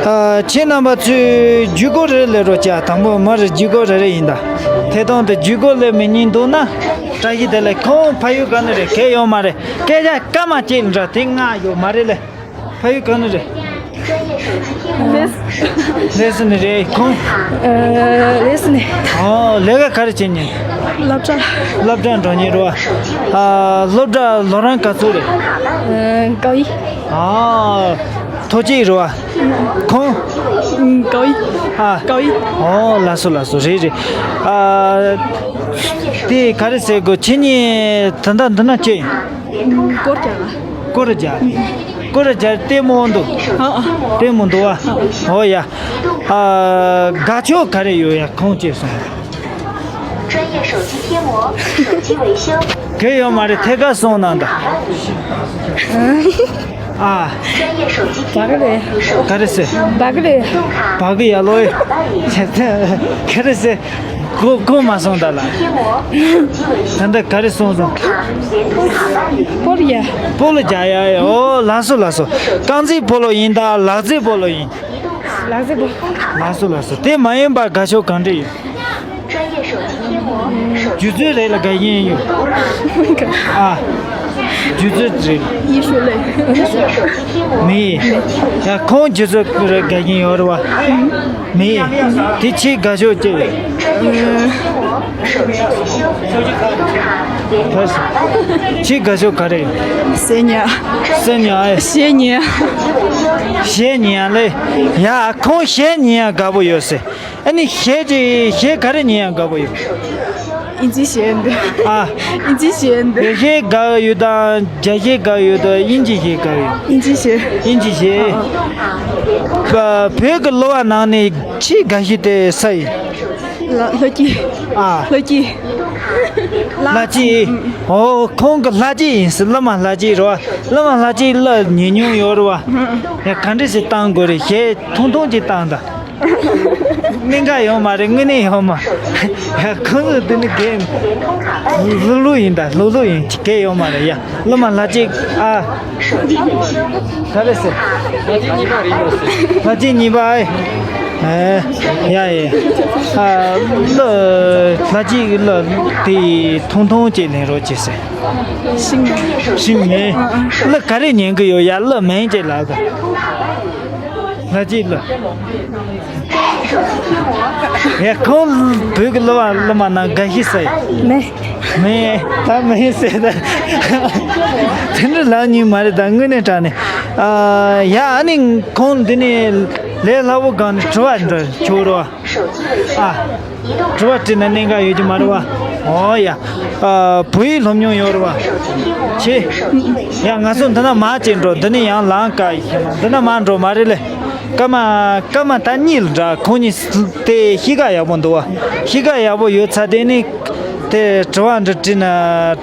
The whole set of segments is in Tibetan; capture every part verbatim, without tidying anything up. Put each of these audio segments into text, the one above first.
ཨ། ཁྱེད་རྣམ་པ་ཚོས་བརྒྱུད་སྐུར་རེ་སླེབས་རོགས་བྱ། དང་པོ་མར་བརྒྱུད་སྐུར་རེ་རེ་ཡིན་ད། ཐད་གཏོང་དུ་བརྒྱུད་སྐུར་སླེབས་མི་གཉིས་འདུག་ན། བཀྲ་ཤིས་བདེ་ལེགས། ཁོང་ཕ་ཡུལ་ག་ནས་རེད། གལ་ཡོད་མ་རེད། སྐད་ཆ་སྐར་མ་གཅིག་འདྲ་དེ་ང་ཡོད་མ་རེད་ལེ། ཕ་ཡུལ་ག་ནས་རེད། ལེས། ལེས་ནས་རེད་ཁོང་། ཨ། ལེས་ནས། ཨོ། ལས་ཀ་ག་རེ་བྱེད་ཉན། སློབ་གྲྭ། སློབ་གྲྭ་འགྲོ་ཉན་རེད་བ། ཨ། སློབ་གྲྭ་ལོ་རང་ག་ཚོད་རེད། ཨ། ཀའོ་ཡི། ཨ། ཐོ་གཅིག་རེད་བ། ཁོང་། ཀའོ་ཡི། ཨ། ཀའོ་ཡི། ཨོ། ལགས་སོ་ལགས་སོ། རེད་རེད། ཨ། དེ་ག་རེ་ཟེར་དགོས། ཁྱེད་གཉིས་ད་ལྟ་འདི་ན་ཅི། སྐོར་རྒྱག་སྐོར་རྒྱག་སྐོར་རྒྱག་ལྟད་མོ་འདུག་ཨ། ཨ། ལྟད་མོ་འདུག་བ། ཨོ་ཡ། ཨ། དགའ་ཕྱོགས་ག་རེ་ཡོད་ཡ། ཁོང་ཅི་སོང་། གལ་ཡོད་མ་རེད། ཐད་ཀར་སོང་ན་ད། ཨ། བག་རེད། ག་རེ་ཟེར། བག་རེད། བག་ཡ་ལོ་ཨེ། ག་རེ་ཟེར། གོ་གོ་མ་སོང་ད་ལ། ད་ལྟ་ག་རེ་སོང་སོང་། སྤོ་ལོ་ཡ། སྤོ་ལོ་རྒྱག་ཡ་ཡ། ཨོ། ལགས་སོ་ལགས་སོ། རྐང་རྩེད་སྤོ་ལོ་ཡིན་ད་ལག་རྩེད་སྤོ་ལོ་ཡིན། ལག་རྩེད་སྤོ། ལགས་སོ་ལགས་སོ། དེ་མ་ཡིན་པ་དགའ་ཕྱོགས་གང་འདྲ་ཡོད། རྒྱུ་མཚན་རེད་ལ་དགའ་ཡིན་ཡོད། ཨ། རྒྱུ་མཚན་རེད། ཡེ་ཤུ་ལེ། མི། ཡ། ཁོང་རྒྱུ་མཚན་རེད་དགའ་ཡིན་ཡོད་རེད་བ། མི། དེ་ཁྱེད་དགའ་ཕྱོགས་ཅི་རེད། ཁྱེད་དགའ་ཕྱོགས་ག་རེ། ཟས་ཉལ། ཟས་ཉལ་ཨེ། གཞས་ཉན། གཞས་ཉན་ལེ། ཡ། ཁོང་གཞས་ཉན་ཡ་དགའ་པོ་ཡོད་ཟེར། ཨ་ནི་གཞས་ཀྱི་གཞས་ག་རེ་ཉན་ཡང་དགའ་པོ་ཡོད། ཨིན་ཇི་གཞས་འདི། ཨ། ཨིན་ཇི་གཞས་འདི། བོད་གཞས་དགའ་ཡོད་དང་རྒྱ་གཞས་དགའ་ཡོད་དང་དབྱིན་ཇི་གཞས་དགའ་ཡོད། ཨིན་ཇི་གཞས། ཨིན་ཇི་གཞས། ཨ། བོད་ཀྱི་གླུ་བ་ནང་ནས་ཆེས་དགའ་ཤོས་དེ་སུ་ཡིན། ལ་ལྷ་སྐྱིད། ཨ། ལྷ་སྐྱིད། ལྷ་སྐྱིད། ཨོ། ཁོང་གི་ལྷ་སྐྱིད་ཡིན་ཟེར། གླུ་མ་ལྷ་སྐྱིད་རེད་བ། གླུ་མ་ལྷ་སྐྱིད་གླུ་ཉན་མྱོང་ཡོད་རེད་བ། ཡ། ག་འདྲ་ཞིག་བཏང་དགོས་རེད། གཞས་ཐུང་ཐུང་ཅིག་བཏང་དང་། གནད་འགག་ཡོད་མ་རེད། དངོས་གནས་ཡོད་མ། ཡ། ཁོང་ཚོ་འདི་ནི་གས་ལུག་ལུག་ཡིན་ད། ལུག་ལུག་ཡིན། གས་ཡོད་མ་རེད། ཡ། གླུ་མ་ལྷ་སྐྱིད། ཨ། ག་རེ་ཟེར། ལྷ་སྐྱིད་གཉིས་པ་རེད་ཡོད་ཟེར། ལྷ་སྐྱིད་གཉིས་པ་ཨེ། ཨེ། ཡ་ཡ། ཨ། གླུ་ལྷ་སྐྱིད་གླུ་དེ་ཐུང་ཐུང་ཅིག་ལེན་རོགས་བྱེད་ཟེར། ཤིང་། ཤིང་མེ། གླུ་ག་རེ་ཉན་གི་ཡོད་ཡ། གླུ་མིང་ཅིག་ལབ་དང་། ལྷ་སྐྱིད་གླུ། ཡ། ཁོང་བོད་ཀྱི་གླུ་བ་གླུ་མ་ནང་དགའ་ཤོས་སུ་ཡིན། མེ། མེ། ད་མེ་ཟེར་ད། དེ་འདྲ་ལབ་མྱོང་མ་རེད་ད། དངོས་གནས་དྲང་གནས། ཨ། ཡ། ཨ་ནི་ཁོང་འདི་ནས་ལས་སླ་པོ་སྒང་ནས་དྲི་བ་འདྲི་ཆོག་རེད་བ། ཨ། དྲི་བ་དྲིས་ན་གནད་འགག་ཡོད་ཀྱི་མ་རེད་བ། ཨོ་ཡ། ཨ། བོད་ཡིག་སློབ་མྱོང་ཡོད་རེད་བ། ཁྱེད། ཡ། ང་ཚོ་འདི་ན་མར་ཅིག་འགྲོ། འདི་ནས་ཡང་ལམ་བཀག་ཡིན། འདི་ན་མར་འགྲོ་མ་རེད་ལེ། སྐར་མ་སྐར་མ་ད་གཉིས་ལ་འདྲ། ཁོང་གཉིས་དེ་གཤིས་ཀ་ཡག་པོ་འདུག་བ། གཤིས་ཀ་ཡག་པོ་ཡོད་ཚ། དེ་ནི་དེ་དྲི་བ་འདྲ་དྲིས་ན་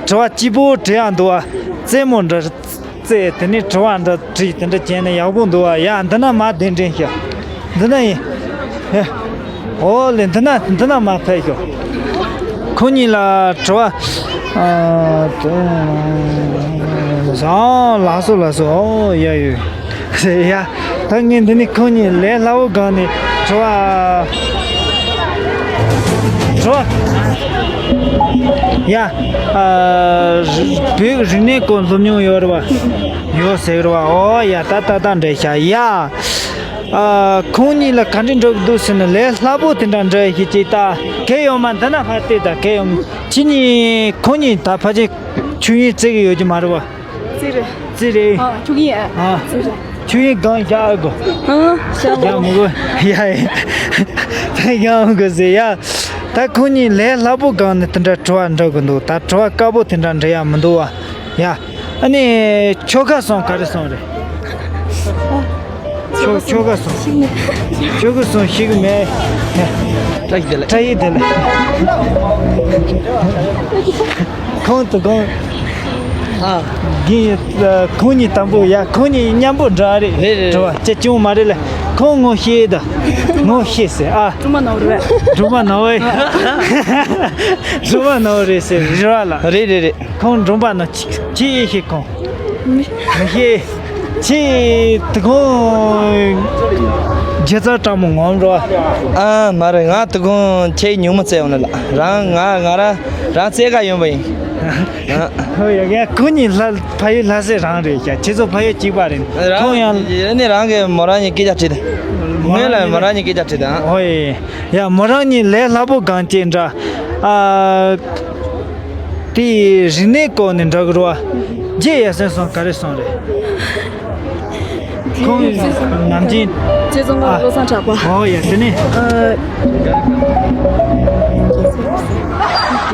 དྲི་བ་སྐྱིད་པོ་དྲི་ཡག་འདུག་བ། རྩེད་མོ་འདྲ་རྩེ། དེ་ནི་དྲི་བ་འདྲ་དྲིས། དེ་འདྲ་བྱས་ན་ཡག་པོ་འདུག་བ། ཡ། འདི་ན་མར་གདན་འདྲེན་ཤག། འདི་ན་ཡིན། ཡ། ཨོ་ལེ། འདི་ན་འདི་ན་མར་ཕེབས་ཤོག། ཁོང་གཉིས་ལ་དྲི་བ། ཨ། ཨོ། ལགས་སོ་ལགས་སོ། ཨོ་ཡ་ཡོད། ཡ། ད་ངས་འདི་ནས་ཁོང་གཉིས་ལས་སླ་པོ་སྒང་ནས་དྲི་བ། དྲི་བ། ཡ། ཨ། བོད་རིག་གནས་སྐོར་སློབ་མྱོང་ཡོད་རེད་བ། ཡོད་ཟེར་རེད་བ། ཨོ་ཡ། ད་ད་ད་འདྲ་ཤག། ཡ། ཨ། ཁོང་གཉིས་ལ་ག་འདྲ་འགྲོ་གི་འདུག་ཟེར་ན། ལས་སླ་པོ་དེ་འདྲ་འདྲ་ཞིག་ཅིག་ལྟ། གལ་ཡོད་མ། འདི་ན་ཕར་བལྟས་དང་། གལ་ཡོད་མ། ཁྱེད་གཉིས། ཁོང་གཉིས་ད་ཕལ་ཆེར་ཆོས་ཉིད་བརྩི་གི་ཡོད་ཀྱི་མ་རེད་བ། བརྩི་རེད། བརྩི་རེད། ཨ། ཆོས་ཉིད། ཨ། བརྩི་རེད། ཆོས་ཉིད་སྒང་བཞག་ཨ་གོ། ཨ། བཞག་གོ། བཞག་མི་དགོས། ཡ་ཡ། ད་བཞག་མི་དགོས་ཟེར་ཡ། ད་ཁོང་གཉིས་ལས་སླ་པོ་སྒང་ནས་དེ་འདྲ་དྲི་བ་འདྲི་གི་འདུག། ད་དྲི་བ་དཀའ་པོ་དེ་འདྲ་འདྲི་ཡ་མི་འདུག་བ། ཡ། ཨ་ནི་ཁྱོ་ག་སོང་ག་རེ་སོང་རེད། ཁྱོ་ཁྱོ་ག་སོང་། ཁྱོ་ག་སོང་ཤེས་གི་མེད། བཀྲ་ཤིས་བདེ་ལེགས། བཀྲ་ཤིས་བདེ་ལེགས། ཁོང་དུ་ཁོང་། ཨ། གིན། ཁོང་གཉིས་དང་པོ་ཡ། ཁོང་གཉིས་མཉམ་པོ་འདྲ་རེད། རེད་རེད། དྲི་བ་ཅི་བྱུང་མ་རེད་ལ། ཁོང་ངོ་ཤེས་ད། ངོ་ཤེས་ཟེར་ཨ། སྒྲོལ་མ་ནོར་བས། སྒྲོལ་མ་ནོར་བས། སྒྲོལ་མ་ནོར་རེད་ཟེར་རེད་བ་ལ། རེད་རེད་རེད། ཁོང་སྒྲོལ་མ་ནོར་ཅི་ཅི་ཡེ་ཤེས་ཁོང་། མི་མི་ཤེས། ཅི་དེ་ཁོང་ ཁྱེད་ཚོ་སྤྲང་མོ་ངོམ་རོ། ཨ་མ་རེད། ང་དུ་གུང་ཁྱེད་ཉུང་མ་བཙལ་ཡོང་ལ། རང་ང་ང་རང་རང་བཙལ་ག་ཡོང་པ་ཡིན། ཨ། ཧོ་ཡ་ཡ། ཁོ་གཉིས་ལྷ་ཕ་ཡུལ་ལྷ་སའི་རང་རེད་ཤག་ཁྱེད་ཚོ་ཕ་ཡུལ་གཅིག་པ་རེད། རང་ཁོང་ཡང་ནི་རང་གི་མོ་རང་གཉིས་སྐད་ཆ་དྲིས་ད། མོ་ངོས་ལ་རང་མོ་རང་གཉིས་སྐད་ཆ་དྲིས་ད། ཨ། ཧོ་ཡ་ཡ། མོ་རང་གཉིས་ལས་སླ་པོ་གང་ཅི་འདྲ། ཨ། དེའི་རིག་གནས་སྐོར་ནས་འདྲ་གི་རེད་བ། རྗེ་ཡ་སེང་སོང་ག་རེ་སོང་རེད། ཁོང་ནམ་རྒྱུན། རྗེ་ཙོང་ཁ་བློ་བཟང་གྲགས་པ། ཨོ་ཡ་དེ་ནས། ཨ།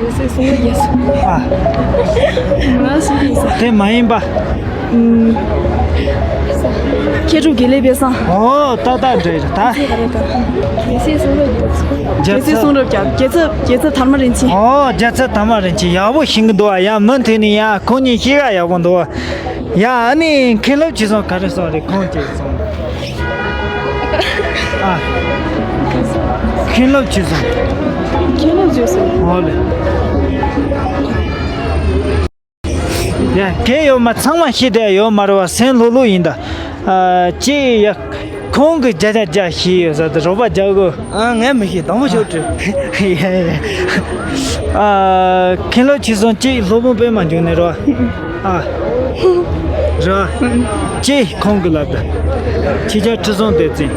ཡོད་སྲིད་སྲུང་ལ་རྒྱལ་སྲིད། ཨ། ང་སྲིད་ཡིན་ས། དེ་མ་ཡིན་པ། ཨུམ། མཁས་གྲུབ་དགེ་ལེགས་དཔལ་བཟང་། ཨོ་ཏག་ཏག་འདྲ་ཡོད་ད། རྒྱལ་སྲིད་སྲུང་རབ་རྒྱལ་སྲིད་སྲུང་རབ་རྒྱལ་རྒྱལ་ཚབ་རྒྱལ་ཚབ་དར་མ་རིན་ཆེན། ཨོ་རྒྱལ་ཚབ་དར་མ་རིན་ཆེན་ཡག་པོ་ཤེས་ཀྱི་འདུག་ཨ། ཡ་མུ་མཐུད་ནས་ཡ་ཁོང་གཉིས་ཤེས་ག་ཡག་པོ་འདུག་ཨ། ཡ་ཨ་ནི་མཁན་སློབ་ཆོས་སྲུང་ག་རེ་སོང་རེད། ཁོང་ཅིག་སོང་། ཨ། མཁན་སློབ་ཆོས་སྲུང་། མཁན་སློབ་ཆོས་སྲུང་། ཨོ་ལེ། ཡ་གལ་ཡོད་མ་ཚང་མ་ཤེས་བསྡད་ཡོད་མ་རེད་བ། སེམས་ལྷོད་ལྷོད་ཡིན་ད། ཨ་ཅི་ཡ། ཁོང་གི་བརྒྱ་ཆ་བརྒྱ་ཤེས་ཡོད་ས་དེ་རོགས་པ་རྒྱག་དགོས། ཨ་ངས་མི་ཤེས། དང་པོ་ཤོག་དྲི། ཡ་ཡ། ཨ་མཁན་སློབ་ཆོས་སྲུང་ཅི་སློབ་དཔོན་པད་མ་འབྱུང་གནས་རེད་བ། ཨ། རེད་བ། ཅི་ཁོང་གི་ལབ་ད། ཕྱི་རྒྱལ་ཁྲི་སྲོང་ལྡེ་བཙན།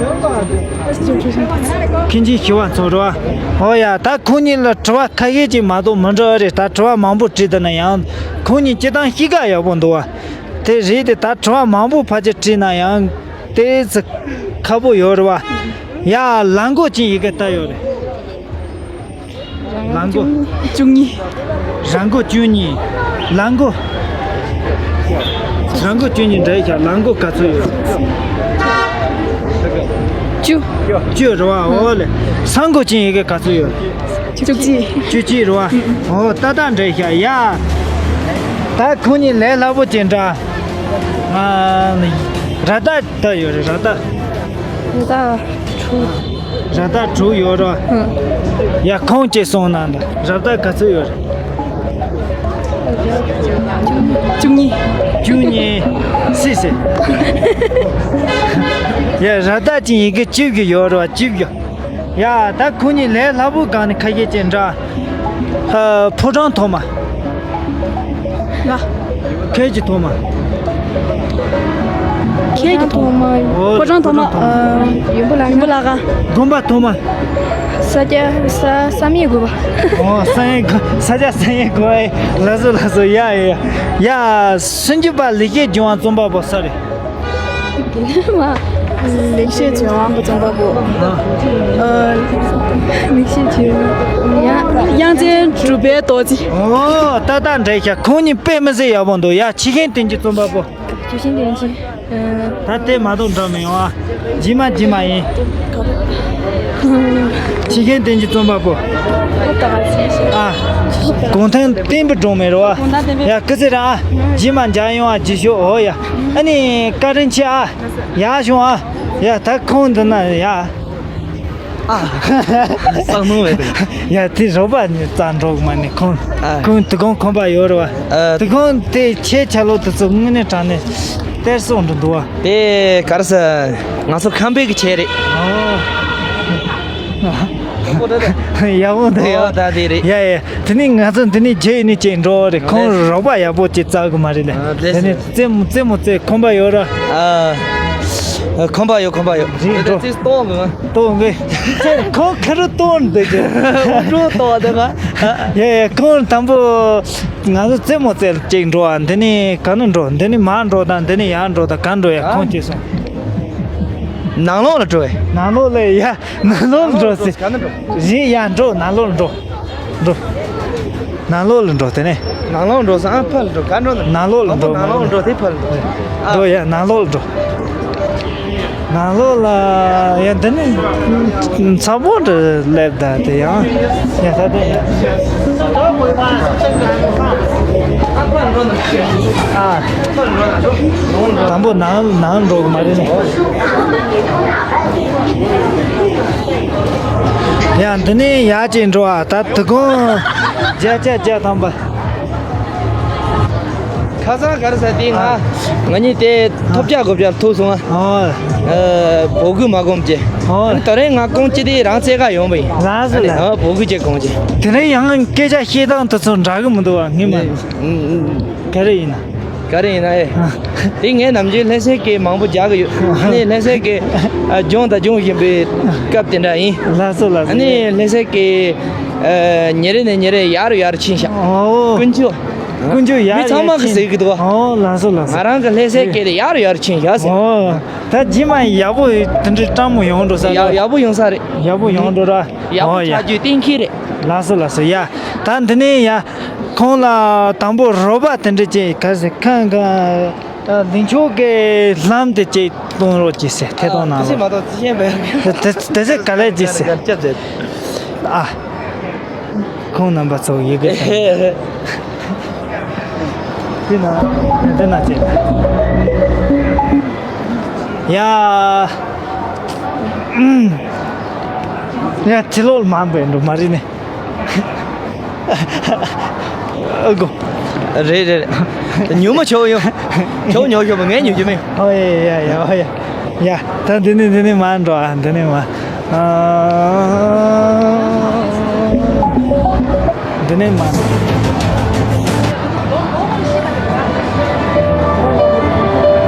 མཁན་ཆེན་ཞི་བ་འཚོ་རེད་བ། ཨོ་ཡ་ད་ཁོང་གཉིས་ལ་དྲི་བ་ཁ་ཤས་ཅིག་མ་གཏོགས་མི་འདྲ་བ་རེད། ད་དྲི་བ་མང་པོ་དྲིས་ད་ན་ཡང་ཁོང་གཉིས་སྤྱིར་བཏང་གཤིས་ཀ་ཡག་པོ་འདུག་བ། དེ་རེད་དེ་ད་དྲི་བ་མང་པོ་ཕལ་ཆེར་དྲིས་ན་ཡང་དེ་ཚོ་ཁག་པོ་ཡོད་རེད་བ། ཡ་ལག་མགོ་ཅན་ཡི་གེ་ལྟ་ཡོད་རེད། ལག་མགོ་བཅུ་གཉིས། ར་མགོ་བཅུ་གཉིས། ལག་མགོ། ར་མགོ་བཅུ་གཉིས་འདྲ་ཡི་ཤག་ལག་མགོ་ག་ཚོད་ཡོད། བཅུ། བཅུ་རེད་བ། ཨོ་ལེ། ས་མགོ་ཅན་ཡི་གེ་ག་ཚོད་ཡོད། བཅུ་གཅིག་བཅུ་གཅིག་རེད་བ། ཨོ་ཏག་ཏག་འདྲ་ཡི་ཤག་ཡ། ད་ཁོང་གཉིས་ལས་སླ་པོ་ཅན་འདྲ། ང་ར་ཏ་ད་ཡོད་རེད། ར་ཏ། ར་ཏ་དྲུག་ར་ཏ་དྲུག་ཡོད་རེད། ཡ་ཁོང་ཅི་སོང་ན་འདྲ། ར་ཏ་ག་ཚོད་ཡོད་རེད། བཅུ་གཉིས། བཅུ་གཉིས། སི་སི། ཡ་ར་ཏ་ཅན་ཡི་གེ་བཅུ་བཞི་ཡོད་རེད་བ། བཅུ་བཞི། ཡ་ད་ཁོང་གཉིས་ལས་སླ་པོ་གང་ནས་ཁ་ཤས་ཅན་འདྲ། ཨ་ཕོ་བྲང་ཐོག་མ། ང་། ཁྱེད་ཀྱི་ཐོག་མ། ཁྱེད་ཀྱི་ཐོག་མ། ཨོ་ཕོ་བྲང་ཐོག་མ། ཕོ་བྲང་ཐོག་མ། ཨ་ཡུམ་བུ་ལ་ཡུམ་བུ་ལ་ཀ། དགོན་པ་ཐོག་མ། ས་སྐྱ་ས་བསམ་ཡས་དགོན་པ། ཨོ་བསམ་ཡས་དགོན། ས་སྐྱ་བསམ་ཡས་དགོན་པ། ལགས་སོ་ལགས་སོ། ཡ་ཡ་ཡ། སུམ་ཅུ་པ་ལེགས་བཤད་ལྗོན་དབང་རྩོམ་པ་པོ་སུ་རེད། མ། ལེགས་བཤད་ལྗོན་དབང་གི་རྩོམ་པ་པོ། ཨ། ལེགས་བཤད་ལྗོན་དབང་། ཡ། དབྱངས་ཅན་གྲུབ་པའི་རྡོ་རྗེ། ཨོ་ཏག་ཏག་འདྲ་ཤག་ཁོང་གཉིས་དཔེ་མི་སྲིད་ཡག་པོ་འདུག་ཡ་ཆོས་མཁན་བསྟན་འཛིན་རྩོམ་པ་པོ། ཆོས་མཁན་བསྟན་འཛིན། ཨ། ད་དེ་མ་གཏོགས་འགྲོ་མི་ཡོང་ཨ། རྗེས་མ་རྗེས་མ་ཡིན། ཆོས་མཁན་བསྟན་འཛིན་རྩོམ་པ་པོ། ཨ། གུང་ཐང་བསྟན་པའི་སྒྲོན་མེ་རེད་བ། ཡ་སྐུ་ཚེ་རིང་ཨ། རྗེས་མ་མཇལ་ཡོང་ཨ། རྗེས་ཤོག་ཨོ་ཡ། ཨ་ནི་བཀའ་དྲིན་ཆེ་ཨ། ཡག་བྱུང་ཨ། ཡ་ད་ཁོང་འདི་ན་ཡ། ཨ། བསམ་མནོ་བས་དེ། ཡ་དེ་རོགས་པ་ནི་རྩ་འགྲོ་གི་མ་ནི་ཁོང་། ཨ། ཁོང་དུ་ཁོང་ཁོམ་པ་ཡོད་རེད་བ། ཨ། དུ་ཁོང་དེ་ཁྱེད་ཆ་ལོ་དུ་ཚོ་དངོས་གནས་དྲང་གནས་གཏེར་སྲུང་འགྲོ་འདུག་བ། དེ་ག་རེ་ཟེར། ང་ཚོ་ཁམས་པའི་གི་ཆས་རེད། ཨོ། ཡག་པོ་འདུག་ཡག་པོ་འདུག་ཨོ་ད་དེ་རེད། ཡ་ཡ། དེ་ནི་ང་ཚོ་འདི་ནས་རྗེས་ནས་ཅིག་འགྲོ་རེད། ཁོང་རེད། རོགས་པ་ཡག་པོ་ཅིག་བཙལ་གི་མ་རེད་ལེ། ཨ་དེ་ནི་རྩེད་མོ་རྩེད་མོ་རྩེ་ཁོམ་པ་ཡོད་ར། ཨ། ཁོམ་པ་ཡོད། ཁོམ་པ་ཡོད། རེད་འགྲོ། རྩེད་གཏོང་གི། གཏོང་གི། ཁོང་ཁ་རུ་གཏོང་འདི་ཅི། འགྲོ་གཏོང་འདི་ང་། ཡ་ཡ། ཁོང་དང་པོ་ང་ཚོ་རྩེད་མོ་རྩེ་ཅིག་འགྲོ་ཨ། འདི་ནི་ག་ནས་འགྲོ། འདི་ནི་མར་འགྲོ་དང་འདི་ནི་ཡར་འགྲོ་དང་ག་འགྲོ་ཡ། ཨ། ཁོང་ཅི་སོང་། ནང་ལོགས་ལ་འགྲོ་བས། ནང་ལོགས་ལ་ཡ། ནང་ལོགས་ལ་འགྲོ་ཟེར། ག་ནས་འགྲོ། རེད་ཡ། འགྲོ་ནང་ལོགས་ལ་འགྲོ། འགྲོ། ནང་ལོགས་ལ་འགྲོ་དེ་ནས། ནང་ལོགས་འགྲོ་ས་ཨ་ཕར་ལ་འགྲོ། ག་འགྲོ་ན། ནང་ལོགས་ལ་འགྲོ། ནང་ལོགས་འགྲོ་དེ་ཕར་ལ་འགྲོ། ཨ། འགྲོ་ཡ་ནང་ལོགས་ལ་འགྲོ། ནང་ལོགས་ལ་ཡ་འདི་ནི་ཚ་པོ་འདྲ་སླེབས་ད་དེ་ཡང་ཡ་ད་དེ་ཡ། ཨ། དང་པོ་ནང་ནང་འགྲོ་གི་མ་རེད་ནི། ཡ་འདི་ནས་ཡར་ཅིག་འགྲོ་ཨ། ད་དུ་ཁོང་བརྒྱ་ཆ་བརྒྱ་ཐམ་པ། ཁ་སང་ག་རེ་ཟེར་དེ་ང་ང་གཉིས་དེ་ཐོབ་ཆ་གོ་བྱ་ཐུག་སོང་ཨ། ཨོ། ཨ། བོད་གོས་མ་གོན་ཅེས། ཨོ། ཨ་ནི་ད་རེས་ང་གོན་ཅི་དེ་རང་བཙལ་ག་ཡོང་པ་ཡིན། ལགས་སོ་ཨ་ནི་ལགས། ཨ་བོད་གོས་ཅིག་གོན་ཅེས། དེ་རིང་ཡང་སྐད་ཆ་བཤད་སྟངས་དེ་ཚོ་འདྲ་གི་མི་འདུག་བ་ངས་མ། ཨ་ཨ་ག་རེ་ཡིན་ན། ག་རེ་ཡིན་ན་ཨེ། ཨ། དེ་ངས་ནམ་རྒྱུན་ལྷ་སའི་སྐད་མང་པོ་རྒྱག་གི་ཡོད། ཨ་ནི་ལྷ་སའི་སྐད་ཨ་སྦྱོང་དང་སྦྱོང་བཞིན་པའི་སྐབས་དེ་འདྲ་ཡིན། ལགས་སོ་ལགས་སོ། ཨ་ནི་ལྷ་སའི་སྐད་ཨ་ཉིན་རེ་ནས་ཉིན་རེ་ཡག་རུ་ཡག་རུ་ཕྱིན་ཤག་ཨོ། ཀུན་སྤྱོད། ཀུན་སྤྱོད་ཡག་མི་ཚང་མ་གི་ཟེར་གི་འདུག་བ། ཨོ་ལགས་སོ་ལགས་སོ། ང་རང་གི་ལྷ་སའི་སྐད་དེ་ཡག་རུ་ཡག་རུ་ཕྱིན་ཤག་ཟེར། ཨོ། ད་རྗེས་མ་ཡག་པོ་དེ་འདྲའི་སྤྲང་མོ་ཡོང་འགྲོ་ས་ཡག་རེད། ཡག་པོ་ཡོང་ས་རེད། ཡག་པོ་ཡོང་འགྲོ་ར། ཡག་པོ་ཨོ་ཡ། ཆགས་རྒྱུའི་གཏན་འཁེལ་རེད། ལགས་སོ་ལགས་སོ་ཡ། ད་འདི་ནས་ཡ། ཁོང་ལ་དང་པོ་རོགས་པ་དེ་འདྲ་ཅིག་ག་ཟེར་ཁ་ག་ད་ལིང་ཆོག་གི་ལམ་དེ་ཅིག་གཏོང་རོགས་གྱིས་ཟེར་ཐད་གཏོང་གནང་རོགས། དེ་མ་གཏོགས་ཅི་ཤེས་མེད། དེ་དེ་ཚེ་ག་ལས་གྱིས་ཟེར། ཨ། ཁོང་རྣམ་པ་ཚོ་ཡི་གེ་དེ་ན་དེ་ན་ཅིག་ཡ། ཡ་ཕྱི་ལོགས་མ་འབད་འགྲོ་མ་རེད་ནི། ཨ་གོ། རེད་རེད་རེད། ཉོ་མ་ཆོག་ཡོང་། ཆོག་ཉོ་ཤོག་པ་ངས་ཉོ་རྒྱུ་མེད། ཨོ་ཡ་ཡ་ཡ་ཨོ་ཡ། ཡ་ད་འདི་ནས་འདི་ནས་མར་འགྲོ་ཨ། འདི་ནས་མར། ཨ། འདི་ནས་མར།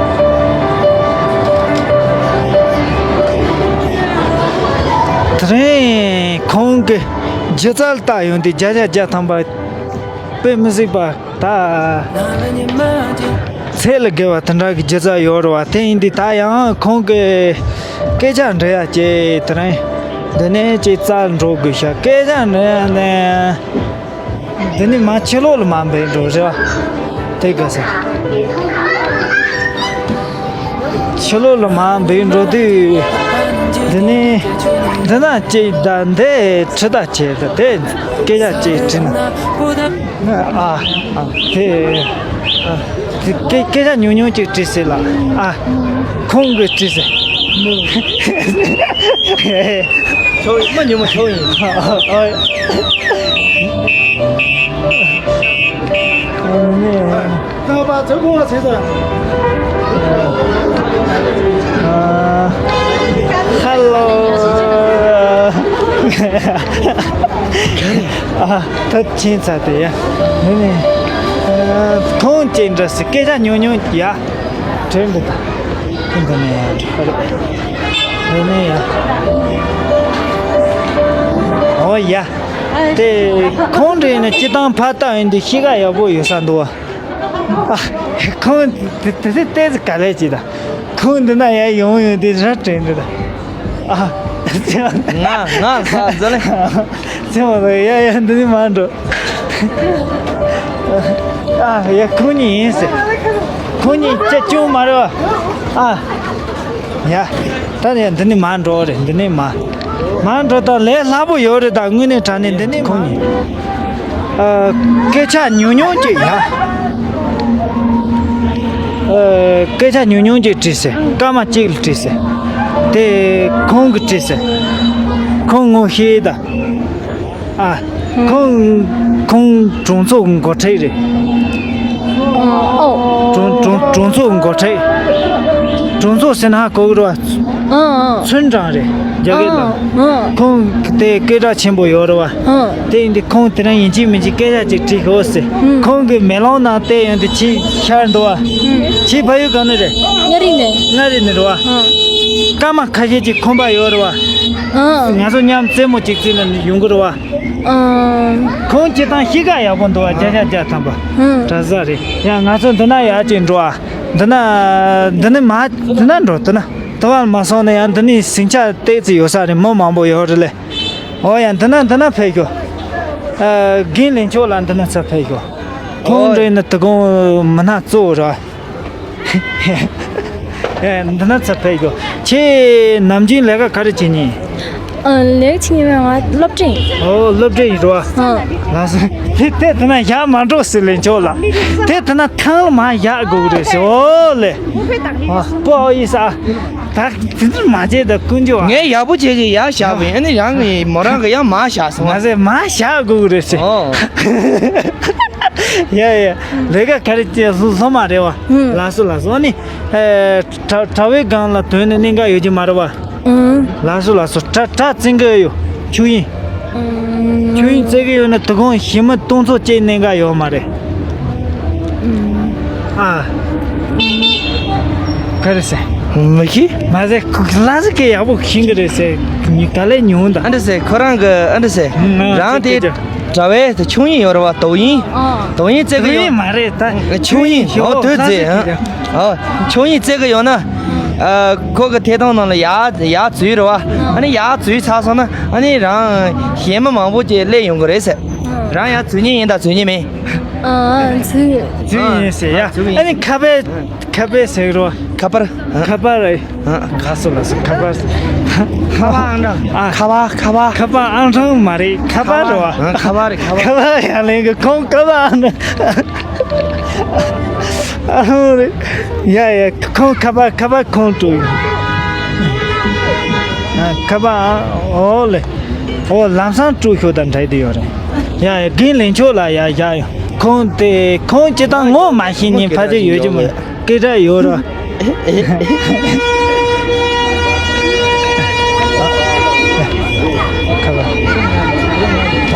དེ་རིང་ཁོང་གི་སྒྱུ་རྩལ་ལྟ་ཡོང་དུས་བརྒྱ་ཆ་བརྒྱ་ཐམ་པ་དཔེ་མི་སྲིད་པ་ད་ཚད་ལས་བརྒལ་བ་དེ་འདྲ་གི་སྒྱུ་རྩལ་ཡོད་རེད་བ། དེ་ཡིན་དུས་ད་ཡང་ཁོང་གི་སྐད་ཆ་འདྲི་ཡ་ཅེ་དེ་རིང་འདི་ནས་ཅིག་རྩལ་འགྲོ་དགོས་ཤག་སྐད་ཆ་འདྲི་ཡ་ནས། འདི་ནི་མ་ཕྱི་ལོགས་ལ་མ་འབད་འགྲོ་རེད་བ། དེ་ག་ས། ཕྱི་ལོགས་ལ་མ་འབད་འགྲོ་དུས། འདི་ནི། འདི་ན་ཅིག་ད་འདི་ཁྲི་ད་བྱས་ད་དེ་སྐད་ཆ་ཅིག་དྲིས་ན། ཨ། ཨ། དེ། ཨ། དེ་སྐད་སྐད་ཆ་ཉུང་ཉུང་ཅིག་དྲིས་ཟེར་ལ། ཨ། ཁོང་གིས་དྲིས་ཟེར། ཆོག་ཡིན་མ་ཉུང་མ་ཆོག་ཡིན། ཨ། ཨ། ཨ་ནི། རྟག་པར་ཚོད་དགོངས་བ་བྱེད་དོ། ཨ། ཧེ་ལོ། ཨ། ད་ཕྱིན་ཚར་དེ་ཡ། ནི་ནི། ཨ། ཁོང་ཅིག་འདྲ་སི་སྐད་ཆ་ཉུང་ཉུང་ཡ། དྲན་འདི་ད། འདི་ནས་འདྲ་རེད། འདི་ནས་ཡ། ཨོ་ཡ། དེ་ཁོང་འདྲ་ཡིན་ན་སྤྱི་བཏང་ཕར་ལྟ་ཡིན་དུས་གཤིས་ཀ་ཡག་པོ་ཡོད་ས་འདུག་ཨ། ཁོང་དེ་དེ་ལྟས་ཙི་ག་ལས་ཅི་ད། ཁོང་འདི་ན་ཡ་ཡོང་ཡོང་དེ་ར་དྲན་འདི་ད། ཨ། ང་ང་ས་འཛོལ་ལེ། ཚེ་མ་ལོ་ཡ་ཡ་འདི་ནི་མ་འགྲོ། ཨ་ཡ་ཁོང་གཉིས་ཡིན་ཟེར། ཁོང་གཉིས་ཅི་ཅུང་མ་རེད་བ། ཨ། ཡ། ད་ནི་འདི་ནི་མ་འགྲོ་རེད། འདི་ནི་མ། མ་འགྲོ་ད་ལས་སླ་པོ་ཡོད་རེད། ད་དངོས་གནས་དྲང་གནས་འདི་ནི་ཁོང་གཉིས། ཨ། སྐད་ཆ་ཉུང་ཉུང་ཅིག་ཡ། ཨ། སྐད་ཆ་ཉུང་ཉུང་ཅིག་དྲིས་ཟེར། སྐར་མ་གཅིག་ལ་དྲིས་ཟེར། དེ་ཁོང་གིས་དྲིས་ཟེར། ཁོང་ངོ་ཤེས་ད། ཨ། ཁོང་ཁོང་གྲོང་ཚོ་འགོ་ཁྲིད་རེད། ཨོ། གྲོང་གྲོང་གྲོང་ཚོ་འགོ་ཁྲིད། གྲོང་ཚོ་ཟེར་ན་ཧ་གོ་གི་རེད་བ། ཨ་ཨ། ཚུན་ཀྲང་རེད། རྒྱ་སྐད་དང་། ཨ་ཨ། ཁོང་དེ་སྐད་གྲགས་ཆེན་པོ་ཡོད་རེད་བ། ཨ། དེ་ཡིན་དུས་ཁོང་དེ་རིང་ཡིན་གཅིག་མིན་གཅིག་སྐད་ཆ་ཅིག་དྲིས་ཤོག་ཟེར། ཨ། ཁོང་གི་མེ་ལོང་ནང་བལྟས་ཡོང་དུས་ཁྱི་ཤར་འདུག་བ། ཨ། ཁྱི་ཕ་ཡུལ་ག་ནས་རེད། མངའ་རིས་ནས། མངའ་རིས་ནས་རེད་བ། ཨ། སྐར་མ་ཁ་ཤས་ཅིག་ཁོམ་པ་ཡོད་རེད་བ། ཨ། ང་ཚོ་མཉམ་རྩེད་མོ་ཅིག་རྩེས་ན་ཡོང་གི་རེད་བ། ཨང་། ཁོང་སྤྱིར་བཏང་གཤིས་ཀ་ཡག་པོ་འདུག་བ། བརྒྱ་ཆ་བརྒྱ་ཐམ་པ། ཧུམ། གྲྭ་ས་རེད། ཡང་ང་ཚོ་འདི་ན་ཡར་ཅིག་འགྲོ་ཨ། འདི་ན། འདི་ནས་མར་འདི་ན་འགྲོ་འདི་ན། དུ་བ་ལ་མ་སོང་ན་ཡང་འདི་ནས་ཟིང་ཆ་ཏོག་ཙམ་ཡོད་ས་རེད། མི་མང་པོ་ཡོད་རེད་ལེ། འོ་ཡ་འདི་ན་འདི་ན་ཕེབས་ཤོག་ཨ། རྒན་ལིང་ཆོག་ལ་འདི་ན་ཚུར་ཕེབས་ཤོག་ཁོང་འདྲ་ཡིན་ན་དོ་དགོང་མི་སྣ་གཙོ་བོ་རེད། ཨེ། འདི་ན་ཚུར་ཕེབས་ཤོག་ཁྱེད་ནམ་རྒྱུན་ལས་ཀ་ག་རེ་བྱེད་མཁན། ཨ། ལས་ཀ་བྱེད་མཁན་མེད། ང་སློབ་གྲྭ་ཡིན། ཨོ། སློབ་གྲྭ་ཡིན་རོ། ཨ། ལགས་སོ། དེ་དེ་དེ་ན་བཞག་མ་འགྲོ་ཟེར་ལེ་ཆོག་ལ། དེ་དེ་ན་ཐང་ལ་མ་བཞག་དགོས་རེད་ཟེར། ཨོ་ལེ། ཨ། པོ་ཨོ་ཡིས་ཨ། ད་དེ་འདྲ་མ་བྱེད་ད་དཀོན་མཆོག་ཨ། ངས་ཡག་པོ་བྱེད་ཀྱི་ཡར་བཞག་པ་ཡིན། ཨ་ནི་རང་གི་མོ་རང་གི་ཡར་མར་བཞག་སོང་། ང་ཟེར་མར་བཞག་དགོས་རེད་ཟེར། ཨོ། ཡ་ཡ། ལས་ཀ་ག་རེ་བྱེད་སློབ་མ་རེད་བ། ལགས་སོ་ལགས་སོ། ཨ་ནི། ཨེ། གྲྭ་གྲྭ་བའི་སྒང་ལ་ཐོན་ནས་གནད་འགག་ཡོད་ཀྱི་མ་རེད་བ། ལགས་སོ་ལགས་སོ། གྲྭ་གྲྭ་བཙན་གི་ཡོད། ཆོས་དབྱིངས། ཆོས་དབྱིངས་བཙན་གི་ཡོད་ན་དོ་དགོང་ཞི་མི་སྟོང་ཚོ་གཅིག་གནད་འགག་ཡོད་མ་རེད། ཨ། ག་རེ་ཟེར། མི་ཤེས། མ་ཟེར། ཁོ་ལ་ཟེར་གི་ཡག་པོ་ཤེས་གི་རེད་ཟེར། ཉི་ག་ལེ་ཉུང་ད། ཨ་འདྲ་ཟེར། ཁོ་རང་གི་ཨ་འདྲ་ཟེར། ཨང་། རང་དེ་ཅི་ཅི་གྲྭ་བའི་དེ་ཆོས་དབྱིངས་ཡོད་རེད་བ། དོ་དབྱིངས། ཨང་། དོ་དབྱིངས་བཙལ་གི་ཡོད། དོ་དབྱིངས་མ་རེད་ད། ཆོས་དབྱིངས། ཨོ་དོ་ལ་ཟེར་ཟེར་གི་ཡོད། ཨ། ཆོས་དབྱིངས་བཙལ་གི་ཡོད་ན། ཨ། ཁོ་གི་ཐད་གཏོང་ནང་ལ་ཡར་ཡར་འཛུལ་རེད་བ། ཨ་ནི་ཡར་འཛུལ་ཚར་སོང་ན། ཨ་ནི་རང་གཞས་མ་མང་པོ་ཅིག་སླེབས་ཡོང་གི་རེད་ཟེར། རང་ཡར་འཛུལ་མཁན་ཡིན་ད་འཛུལ་མཁན་མིན། ཨ། འཛུལ། འཛུལ་ཡིན་ཟེར་ཡ། འཛུལ་ཡིན། ཨ་ནི་ཁ་པར། ཁ་པར་ཟེར་རོ། ཁ་པར། ཁ་པར་རེད། ཨ། ཁ་སོ་ལ་སོ་ཁ་པར། ཁ་པར་ཨང་གྲངས། ཨ། ཁ་པར་ཁ་པར། ཁ་པར་ཨང་གྲངས་མ་རེད། ཁ་པར་རེད་བ། ཨ། ཁ་པར་རེད། ཁ་པར། ཁ་པར་ཡར་ལེན་གི། ཁོང་ཁ་པར་ཨང་གྲངས། ཨ་རེད། ཡ་ཡ། ཁོང་ཁ་པར། ཁ་པར་ཁོང་སྤྲོད་ཡོད། ཨ། ཁ་པར་ཨང་། ཨོ་ལེ། ཨོ་ལམ་སང་སྤྲོད་ཤོག་དང་འདྲ་དེ་ཡོད་རེད། ཡ་ཡ། རྒན་ལེན་ཆོག་ལ་ཡ་ཡ་ཡ། ཁོང་དེ་ཁོང་སྤྱི་བཏང་ངོ་མ་ཤེས་ནི་ཕལ་ཆེར་ཡོད་ཀྱི་མ་རེད། སྐད་གྲགས་ཡོད་ར།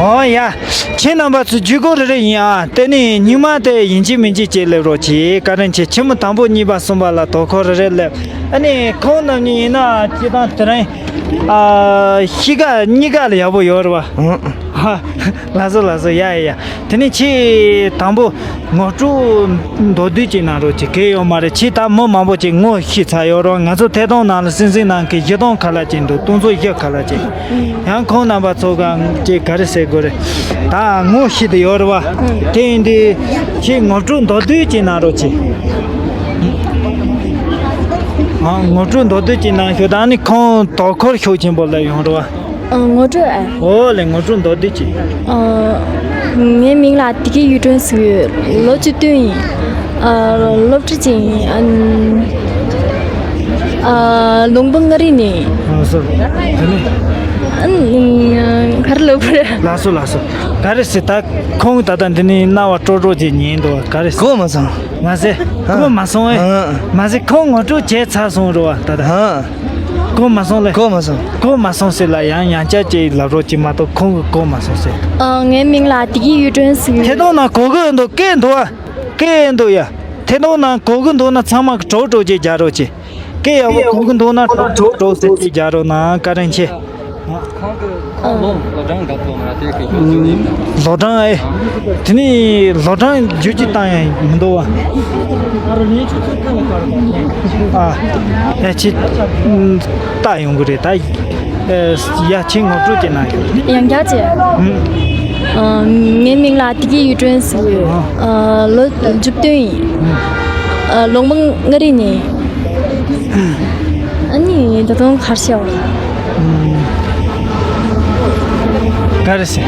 ཨོ་ཡ། ཁྱེད་རྣམ་པ་ཚོ་བརྒྱུད་སྐུར་རེ་རེ་ཡིན་ཨ། དེ་ནས་སྙིང་མ་དེ་ཡིན་གཅིག་མིན་གཅིག་བྱས་སླེབས་རོགས་གྱིས། བཀའ་དྲིན་ཆེ། ཆེན་མོ་དང་པོ་གཉིས་པ་གསུམ་པ་ལ་དོ་ཁུར་རེ་རེ་སླེབས། ཨ་ནི་ཁོང་རྣམ་གཉིས་ཡིན་ན་སྤྱི་བཏང་དེ་རིང་ཨ་གཤིས་ཀ་གཉིས་ཀ་ལ་ཡག་པོ་ཡོད་རེད་བ། ཧ། ལགས་སོ་ལགས་སོ། ཡ་ཡ་ཡ། དེ་ནས་ཁྱེད་དང་པོ་ངོ་སྤྲོད་མདོར་བསྡུས་ཅིག་གནང་རོགས་གྱིས། གལ་ཡོད་མ་རེད། ཁྱེད་ད་མི་མང་པོ་ཅིག་ངོ་ཤེས་ཚར་ཡོད་རེད། ང་ཚོ་ཐད་གཏོང་ནང་ལ་སེམས་སེམས་ནང་གི་བཞི་སྟོང་ཁ་ལ་ཅིག་འདུག་སྟོང་ཚོ་བཞི་ཁ་ལ་ཅིག་ཡང་ཁོང་རྣམ་པ་ཚོ་གང་ཅིག་ག་རེ་ཟེར་དགོས་རེད། ད་ངོ་ཤེས་དུ་ཡོད་རེད་བ། དེ་ཡིན་དུས་ཁྱེད་ངོ་སྤྲོད་མདོར་བསྡུས་ཅིག་གནང་རོགས་གྱིས། ཨ། ངོ་སྤྲོད་མདོར་བསྡུས་ཅིག་གནང་ཤོག་ད་ནི་ཁོང་དོ་ཁུར་ཤུགས་ཆེན་པོ་སླེབས་ཡོང་རེད་བ། ཨ། ངོ་སྤྲོད་ཨ། ཨོ་ལེ། ངོ་སྤྲོད་མདོར་བསྡུས་ཅིག་ཨ། ངའི་མིང་ལ་བདེ་སྐྱིད་གཡུ་སྒྲོན་ཟེར་གི་ཡོད། ལོ་བཅུ་བདུན་ཡིན། ཨ། སློབ་གྲྭ་ཅིག་ཡིན། ཨ། ལུང་པ་མངའ་རིས་ནས། ལགས་སོ། དེ་ནས། ཨ། ག་རེ་ལབ་དགོས་རེད། ལགས་སོ་ལགས་སོ། ག་རེ་ཟེར། ད་ཁོང་ད་ལྟ་འདི་ནས་རྣ་བ་ཀྲོག་ཀྲོག་ཅིག་ཉན་འདུག་ག་རེ་ཟེར། གོ་མ་སོང་། མ་ཟད་གོ་མ་སོང་ཨེ། ཨ། མ་ཟད་ཁོང་ངོ་སྤྲོད་བྱས་ཚར་སོང་རེད་བ་ད་ལྟ། ཨ། གོ་མ་སོང་ལེ། གོ་མ་སོང་། གོ་མ་སོང་ཟེར་ལ་ཡང་ཡང་བསྐྱར་ཅིག་ལབ་རོགས་གྱིས་མ་གཏོགས་ཁོང་གིས་གོ་མ་སོང་ཟེར། ཨ། ངའི་མིང་ལ་བདེ་སྐྱིད་གཡུ་སྒྲོན་ཟེར། ཐད་གཏོང་ནང་གོ་གི་འདུག་སྐད་འདུག་ཨ། སྐད་འདུག་ཡ། ཐད་གཏོང་ནང་གོ་གི་འདུག་ན་ཚང་མ་གྲོགས་གྲོགས་ཅིག་རྒྱག་རོགས་གྱིས། སྐད་ཡག་པོ་གོ་གི་འདུག་ན་གྲོགས་གྲོགས་ཟེར་ཅིག་རྒྱག་རོགས་གནང་། བཀའ་དྲིན་ཆེ། ཁོང་གི་ཁོང་ལོ་ལོ་གྲངས་ག་ཚོད་ང་དེ་གི་ཞུ་ཞུ་ནི། ལོ་གྲངས་ཨེ། དེ་ནི་ལོ་གྲངས་བརྗོད་ཀྱི་བཏང་ཡང་མི་འདུག་བ། ཨ། ཡ་ཁྱེད་ལྟ་ཡོང་གི་རེད་ད། ཡ་ཁྱེད་ངོ་སྤྲོད་ཅིག་གནང་ཡོད། ཡང་བསྐྱར་བྱས། ཨ། ངའི་མིང་ལ་བདེ་སྐྱིད་གཡུ་སྒྲོན་ཟེར་གི་ཡོད། ཨ། ལོ་བཅུ་བདུན་ཡིན། ཨ། ལུང་པ་མངའ་རིས་ནས། ཨ་ནི་ད་དུང་གར་ཤོག་ག་རེ་ཟེར།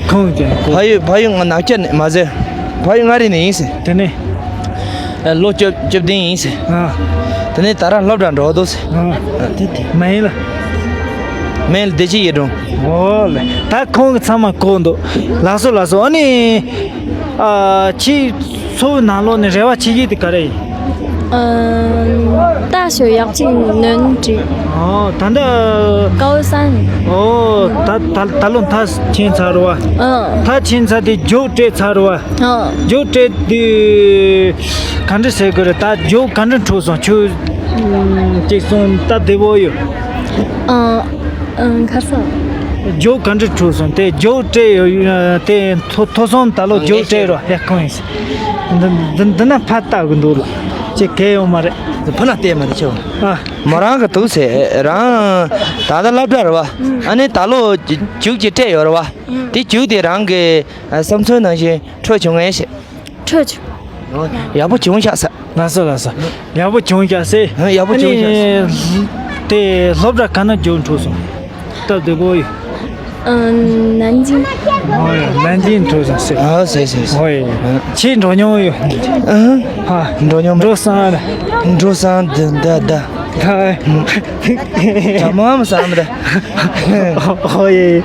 ཁོང་གིས་ཕ་ཡུལ་ཕ་ཡུལ་ང་ནག་ཆུ་ནས་མ་ཟེར། ཕ་ཡུལ་མངའ་རིས་ནས་ཡིན་ཟེར། དེ་ནས། ཨ། ལོ་བཅུ་བཅུ་བདུན་ཡིན་ཟེར། ཨ། དེ་ནས་ད་རང་སློབ་གྲྭ་འགྲོ་འདུག་ཟེར། ཨ། ཨ། དེ་དེ། མ་ཡིན་ལ། མིང་ལ་བདེ་སྐྱིད་གཡུ་སྒྲོན། ཨོ་ལེ། ད་ཁོང་གིས་ཚང་མ་གོ་འདུག་ལགས་སོ་ལགས་སོ། ཨ་ནི། ཨ། ཁྱེད་འཚོ་བའི་ནང་ལོགས་ནས་རེ་བ་ཆེ་ཤོས་དེ་ག་རེ་ཡིན། ཨ། རྟ་ཞོ་ཡག་ཅིག་ནོན་དྲི། ཨོ། ད་ལྟ། ཀའོ་སན། ཨོ། ད་ད་ད་ལོ་མཐར་ཕྱིན་ཚར་བ། ཨ། མཐར་ཕྱིན་ཚར་དེ་རྒྱུགས་སྤྲད་ཚར་བ། ཨ། རྒྱུགས་སྤྲད་དུས་ག་འདྲ་ཟེར་དགོས་རེད། ད་རྒྱུགས་ག་འདྲ་འཕྲོད་སོང་། ཁྱོད་ཅིག་གསུང་། ད་བདེ་པོ་ཡོད། ཨ། ཨ། ཁ་སང་། རྒྱུགས་ག་འདྲ་འཕྲོད་སོང་། དེ་རྒྱུགས་སྤྲད་ཡོད། དེ་ཐོ་ཐོ་སོང་། ད་ལོ་རྒྱུགས་སྤྲད་རོགས། ཡ་ཁོང་ཡིན། འདི་འདི་འདི་ན་ཕར་ལྟ་གི་འདུག་ལ། ཅིག་གལ་ཡོད་མ་རེད། ཕུ་ན་བལྟས་མ་རེད་ཁྱོད། ཨ། མོ་རང་གི་འདུག་ཟེར། རང་ད་ལྟ་སློབ་གྲྭ་རེད་བ། ཨ་ནི་ད་ལོ་རྒྱུགས་ཅིག་སྤྲད་ཡོད་རེད་བ། དེ་རྒྱུགས་དེ་རང་གི་བསམ་ཚུལ་ནང་བཞིན་འཕྲོད་བྱུང་ངས་ཤེས། འཕྲོད་བྱུང་། ཡག་པོ་བྱུང་ཤག་ཟེར། ལགས་སོ་ལགས་སོ། ཡག་པོ་བྱུང་ཤག་ཟེར། ཡག་པོ་བྱུང་ཤག་ཟེར། ཨ་ནི་དེ་སློབ་གྲྭ་ག་ན་རྒྱུགས་འཕྲོད་སོང་། སྟབས་བདེ་པོ་ཡོད། ཨ། ནན་ཅིང་། ཨོ་ཡ། ནན་ཅིང་འཕྲོད་སོང་ཟེར། ཨ། ཟེར་ཟེར་ཟེར། ཨོ་ཡ། ཁྱེད་འགྲོ་མྱོང་ཡོད། ཨ། ཧ། འགྲོ་མྱོང་། འགྲོ་སོང་། འགྲོ་སོང་། འདི་འདི་འདི། ཧ། ད་མ་མ་སོང་། ཨོ་ཡ།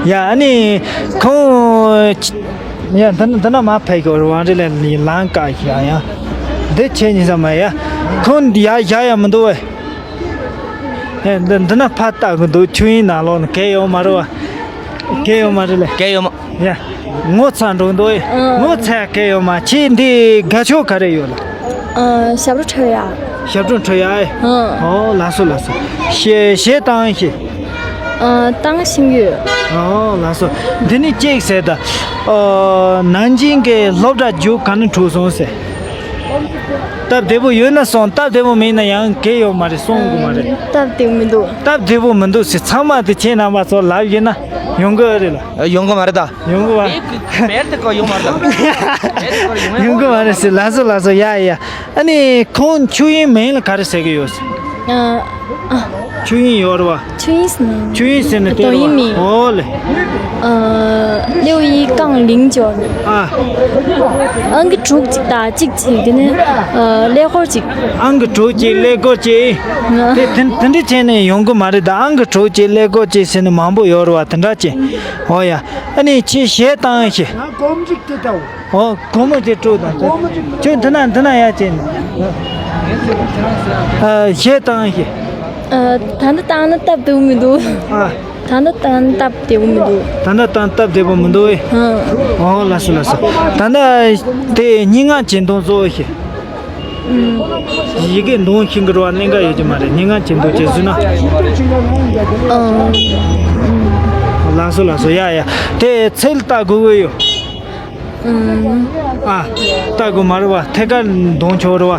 ཡ། ཨ་ནི་ཁོང་། ཡ། འདི་ན་འདི་ན་མ་ཕེབས་གི་རུ་བང་རི་ལ་ལང་ཀ་ཞིག་ཡ་ཡ། འདི་ཆེ་ཉིན་ས་མ་ཡ། ཁོང་ཡ་ཡ་ཡ་མི་འདུག་བས། ཡ། འདི་འདི་ན་ཕ་ལྟ་གི་འདུག་ཆུ་ཡིན་ནང་ལོགས་ན་གས་ཡོད་མ་རུ་བ། གས་ཡོད་མ་རེད་ལ། གས་ཡོད་མ། ཡ། ངོ་ཚ་འགྲོ་འདུག་ཨེ། ཨ། ངོ་ཚ་གས་ཡོད་མ། ཁྱེད་འདི་དགའ་ཕྱོགས་ག་རེ་ཡོད་ལ། ཨ། ཞབས་བྲོ་འཁྲབ་ཡ། ཞབས་བྲོ་འཁྲབ་ཡ་ཨེ། ཨ། ཨོ་ལགས་སོ་ལགས་སོ། གཞས་གཞས་བཏང་ཨེ་ཤེས། ཨ། བཏང་ཤེས་ཡོད། ཨོ་ལགས་སོ། འདི་ནི་ཅིག་ཟེར་ད། ཨོ་ནང་ཆེན་གྱི་སློབ་གྲྭ་རྒྱུགས་ག་ནས་འཁྲུག་སོང་ཟེར། སྟབས་བདེ་པོ་ཡོད་ན་སོང་། སྟབས་བདེ་པོ་མེད་ན་ཡང་གས་ཡོད་མ་རེད། སོང་དགོས་མ་རེད། སྟབས་བདེ་པོ་མི་འདུག་སྟབས་བདེ་པོ་མི་འདུག་ཟེར། ཚང་མ་དེ་ཁྱེད་རྣམ་པ་ཚོ་ལབ་ཡིན་ན་ཡོང་གི་རེད་ལ། ཡོང་གི་མ་རེད་ད། ཡོང་གི་བ། བེར་དེ་ཀོ་ཡོང་མ་རེད་ད། ཡོང་གི་མ་རེད་ཟེར། ལགས་སོ་ལགས་སོ། ཡ་ཡ། ཨ་ནི་ཁོང་ཆུ་ཡིན་མིང་ལ་ག་རེ་ཟེར་གི་ཡོད་ཟེར། ཨ། ཨ། ཆུ་ཡིན་ཡོད་རེད་བ། ཆུ་ཡིན་ཟེར་ན། ཆུ་ཡིན་ཟེར་ན་དེ་རེད་བ། ཨོ་ལེ། ཨ། ལེའུ་ཡི་ཀང་ལིང་ཅོ། ཨ། ཨང་ཀི་དྲུག་ཅིག་དང་གཅིག་ཅིག་དེ་ནས་ཨ་ཀླད་ཀོར་ཅིག་ཨང་ཀི་དྲུག་ཅིག་ཀླད་ཀོར་ཅིག་དེ་དེ་དེ་འདྲ་བྱས་ནས་ཡོང་གི་མ་རེད་ད། ཨང་ཀི་དྲུག་ཅིག་ཀླད་ཀོར་ཅིག་ཟེར་ནས་མང་པོ་ཡོད་རེད་བ། དེ་འདྲ་ཅིག་ཨོ་ཡ། ཨ་ནི་ཁྱེད་གཞས་བཏང་ཡ་ཤེས། ང་སྒོར་མོ་གཅིག་སྟེར་དང་། ཨོ། སྒོར་མོ་དེ་དཀྲུག་དང་། ཁྱོད་འདི་ན་འདི་ན་ཡ་བྱས་ནས། ཨ། གཞས་བཏང་ཡ་ཤེས། ཨ། ད་ལྟ་བཏང་ན་སྟབས་བདེ་པོ་མི་འདུག་ཨ། ད་ལྟ་བཏང་སྟབས་བདེ་པོ་མི་འདུག་ད་ལྟ་བཏང་སྟབས་བདེ་པོ་མི་འདུག་ཨེ། ཨང་། ཨོ་ལགས་སོ་ལགས་སོ། ད་ལྟ་དེ་སྙན་ངག་གཅེས་འདོང་བཟོ་ཨེ་ཤེས། ཡི་གེ་འདོན་ཤེས་ཀྱི་རེད་བ། གླེང་ག་ཡོད་ཀྱི་མ་རེད། སྙན་ངག་གཅེས་འདོང་བྱེད་ཟེར་ན། ཨང་། ལགས་སོ་ལགས་སོ། ཡ་ཡ། དེ་ཚིག་ལྟ་དགོས་ཀྱི་ཡོད། ཨ། ལྟ་དགོས་མ་རེད་བ། ཐད་ཀར་འདོན་ཆོག་རེད་བ།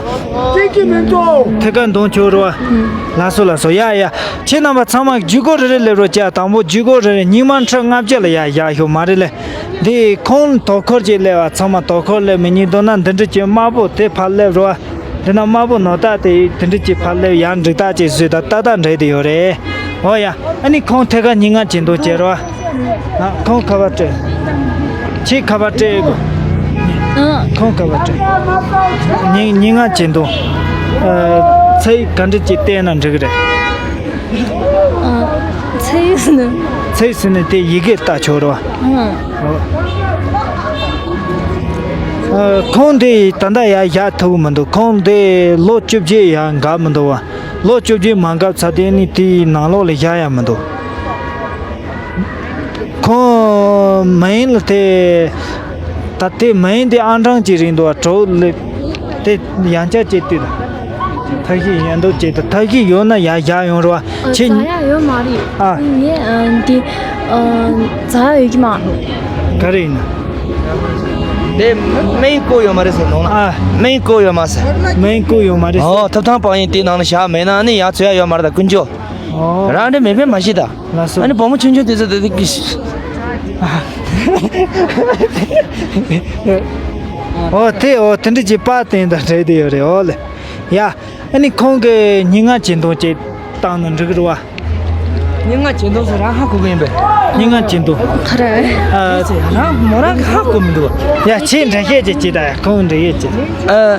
ཐད་ཀར་འདོན་ཆོག་རེད་བ། ལགས་སོ་ལགས་སོ། ཡ་ཡ། ཁྱེད་རྣམ་པ་ཚང་མ་ཇུས་འགོད་རེ་རེ་སླེབས་རོགས་བྱ། དང་པོ་ཇུས་འགོད་རེ་རེ། སྙིང་མ་ཁྲི་ལྔ་བརྒྱ་ལ་ཡ་བཞག་ཤོག་མ་རེད་ལེ། འདི་ཁོང་དོ་ཁུར་གྱིས་སླེབས་པ། ཚང་མ་དོ་ཁུར་སླེབས་མི་ཉིད་དོ་ན་འདི་འདྲ་ཅིག་དམར་པོ་དེ་ཕར་སླེབས་རོགས། འདི་ན་དམར་པོ་ནོར་རྟགས་དེ་དེ་འདྲ་ཅིག་ཕར་སླེབས། ཡར་འགྲིག་རྟགས་ཅིག་བཟོས། ད་ཏག་ཏག་འགྲིག་དེ་ཡོད་རེད། འོ་ཡ། ཨ་ནི་ཁོང་ཐད་ཀར་སྙན་ངག་གཅེས་འདོང་བྱེད་རོགས། ཨ། ཁོང་ཁ་པར་སྤྲད། ཁྱེད་ཁ་པར་སྤྲད་དགོས། ཨ། ཁོང་ཁ་པར་སྤྲད། སྙན་སྙན་ངག་གཅེས་འདོང་། ཨ། ཚིག་ག་འདྲ་ཅིག་བལྟས་ན་འགྲིག་གི་རེད། ཨ། ཚིག་ཟེར་ན། ཚིག་ཟེར་ན་དེ་ཡི་གེ་ལྟ་ཆོག་རེད་བ། ཨང་། ཨ། ཁོང་དེ་ད་ལྟ་ཡར་བཞག་ཐུབ་ཀྱི་མི་འདུག་ཁོང་དེ་ལོ་བཅུ་བཞི་ཡར་འགག་མི་འདུག་བ། ལོ་བཅུ་བཞི་མ་འགག་ཚར་དུས་ནི་དེའི་ནང་ལོགས་ལ་བཞག་ཡ་མི་འདུག་ཁོང་མིང་ལ་དེ། ད་དེ་མིང་དེ་ཨང་གྲངས་ཅིག་རེད་འདུག་བ། དྲུག་ལེབ། དེ་ཡང་བསྐྱར་ཅིག་བལྟས་དང་། ཐབས་ཤེས་ཡོད་འདུག་ཅིག་དང་། ཐབས་ཤེས་ཡོད་ན་ཡར་བཞག་ཡོང་རོགས། ཨ། ཁྱེད། ཛ་ཡག་ཡོད་མ་རེད། ཨ། ངས་ཨ་འདི་ཨ་ཛ་ཡག་ཡོད་ཀྱི་མ། ག་རེ་ཡིན་ན། དེ་སྨན་བཀོག་ཡོད་མ་རེད་ཟེར་ནོ་ན། ཨ། སྨན་བཀོག་ཡོད་མ་ཟེར། སྨན་བཀོག་ཡོད་མ་རེད་ཟེར། ཨོ། ཐབ་ཐང་སྤང་ཡིན་དེ་ནང་ལ་བཞག་མེད་ན་ནི་ཡར་ཚོད་ཡག་ཡོད་མ་རེད་ད་ཀུན་སྤྱོད། ཨོ། རང་འདྲ་མེད་པས་མ་ཤེས་ད། ལགས་སོ། ཨ་ནི་བུ་མོ་ཆུང་ཆུང་དེ་ཚོ་དེ་དེ་ཀི། ཨོ་དེ་ཨོ་དེ་འདྲ་ཅིག་པར་བསྟན་དང་འབྲེལ་དེ་ཡོད་རེད། ཨོ་ལེ། ཡ། ཨ་ནི་ཁོང་གི་སྙན་ངག་གཅེས་འདོང་ཅིག་བཏང་ན་འགྲིག་གི་རེད་བ། སྙན་ངག་གཅེས་འདོང་ཟེར་རང་ཧ་གོ་གི་ཡིན་པས། སྙན་ངག་གཅེས་འདོང་། ག་རེ། ཨ། རང་མོ་རང་གི་ཧ་གོ་མི་འདུག་ཡ། ཁྱེད་འགྲེལ་བཤད་ཅིག་བྱེད་དང་། ཡ། ཁོང་འགྲེལ་བཤད་ཅིག་ཨ།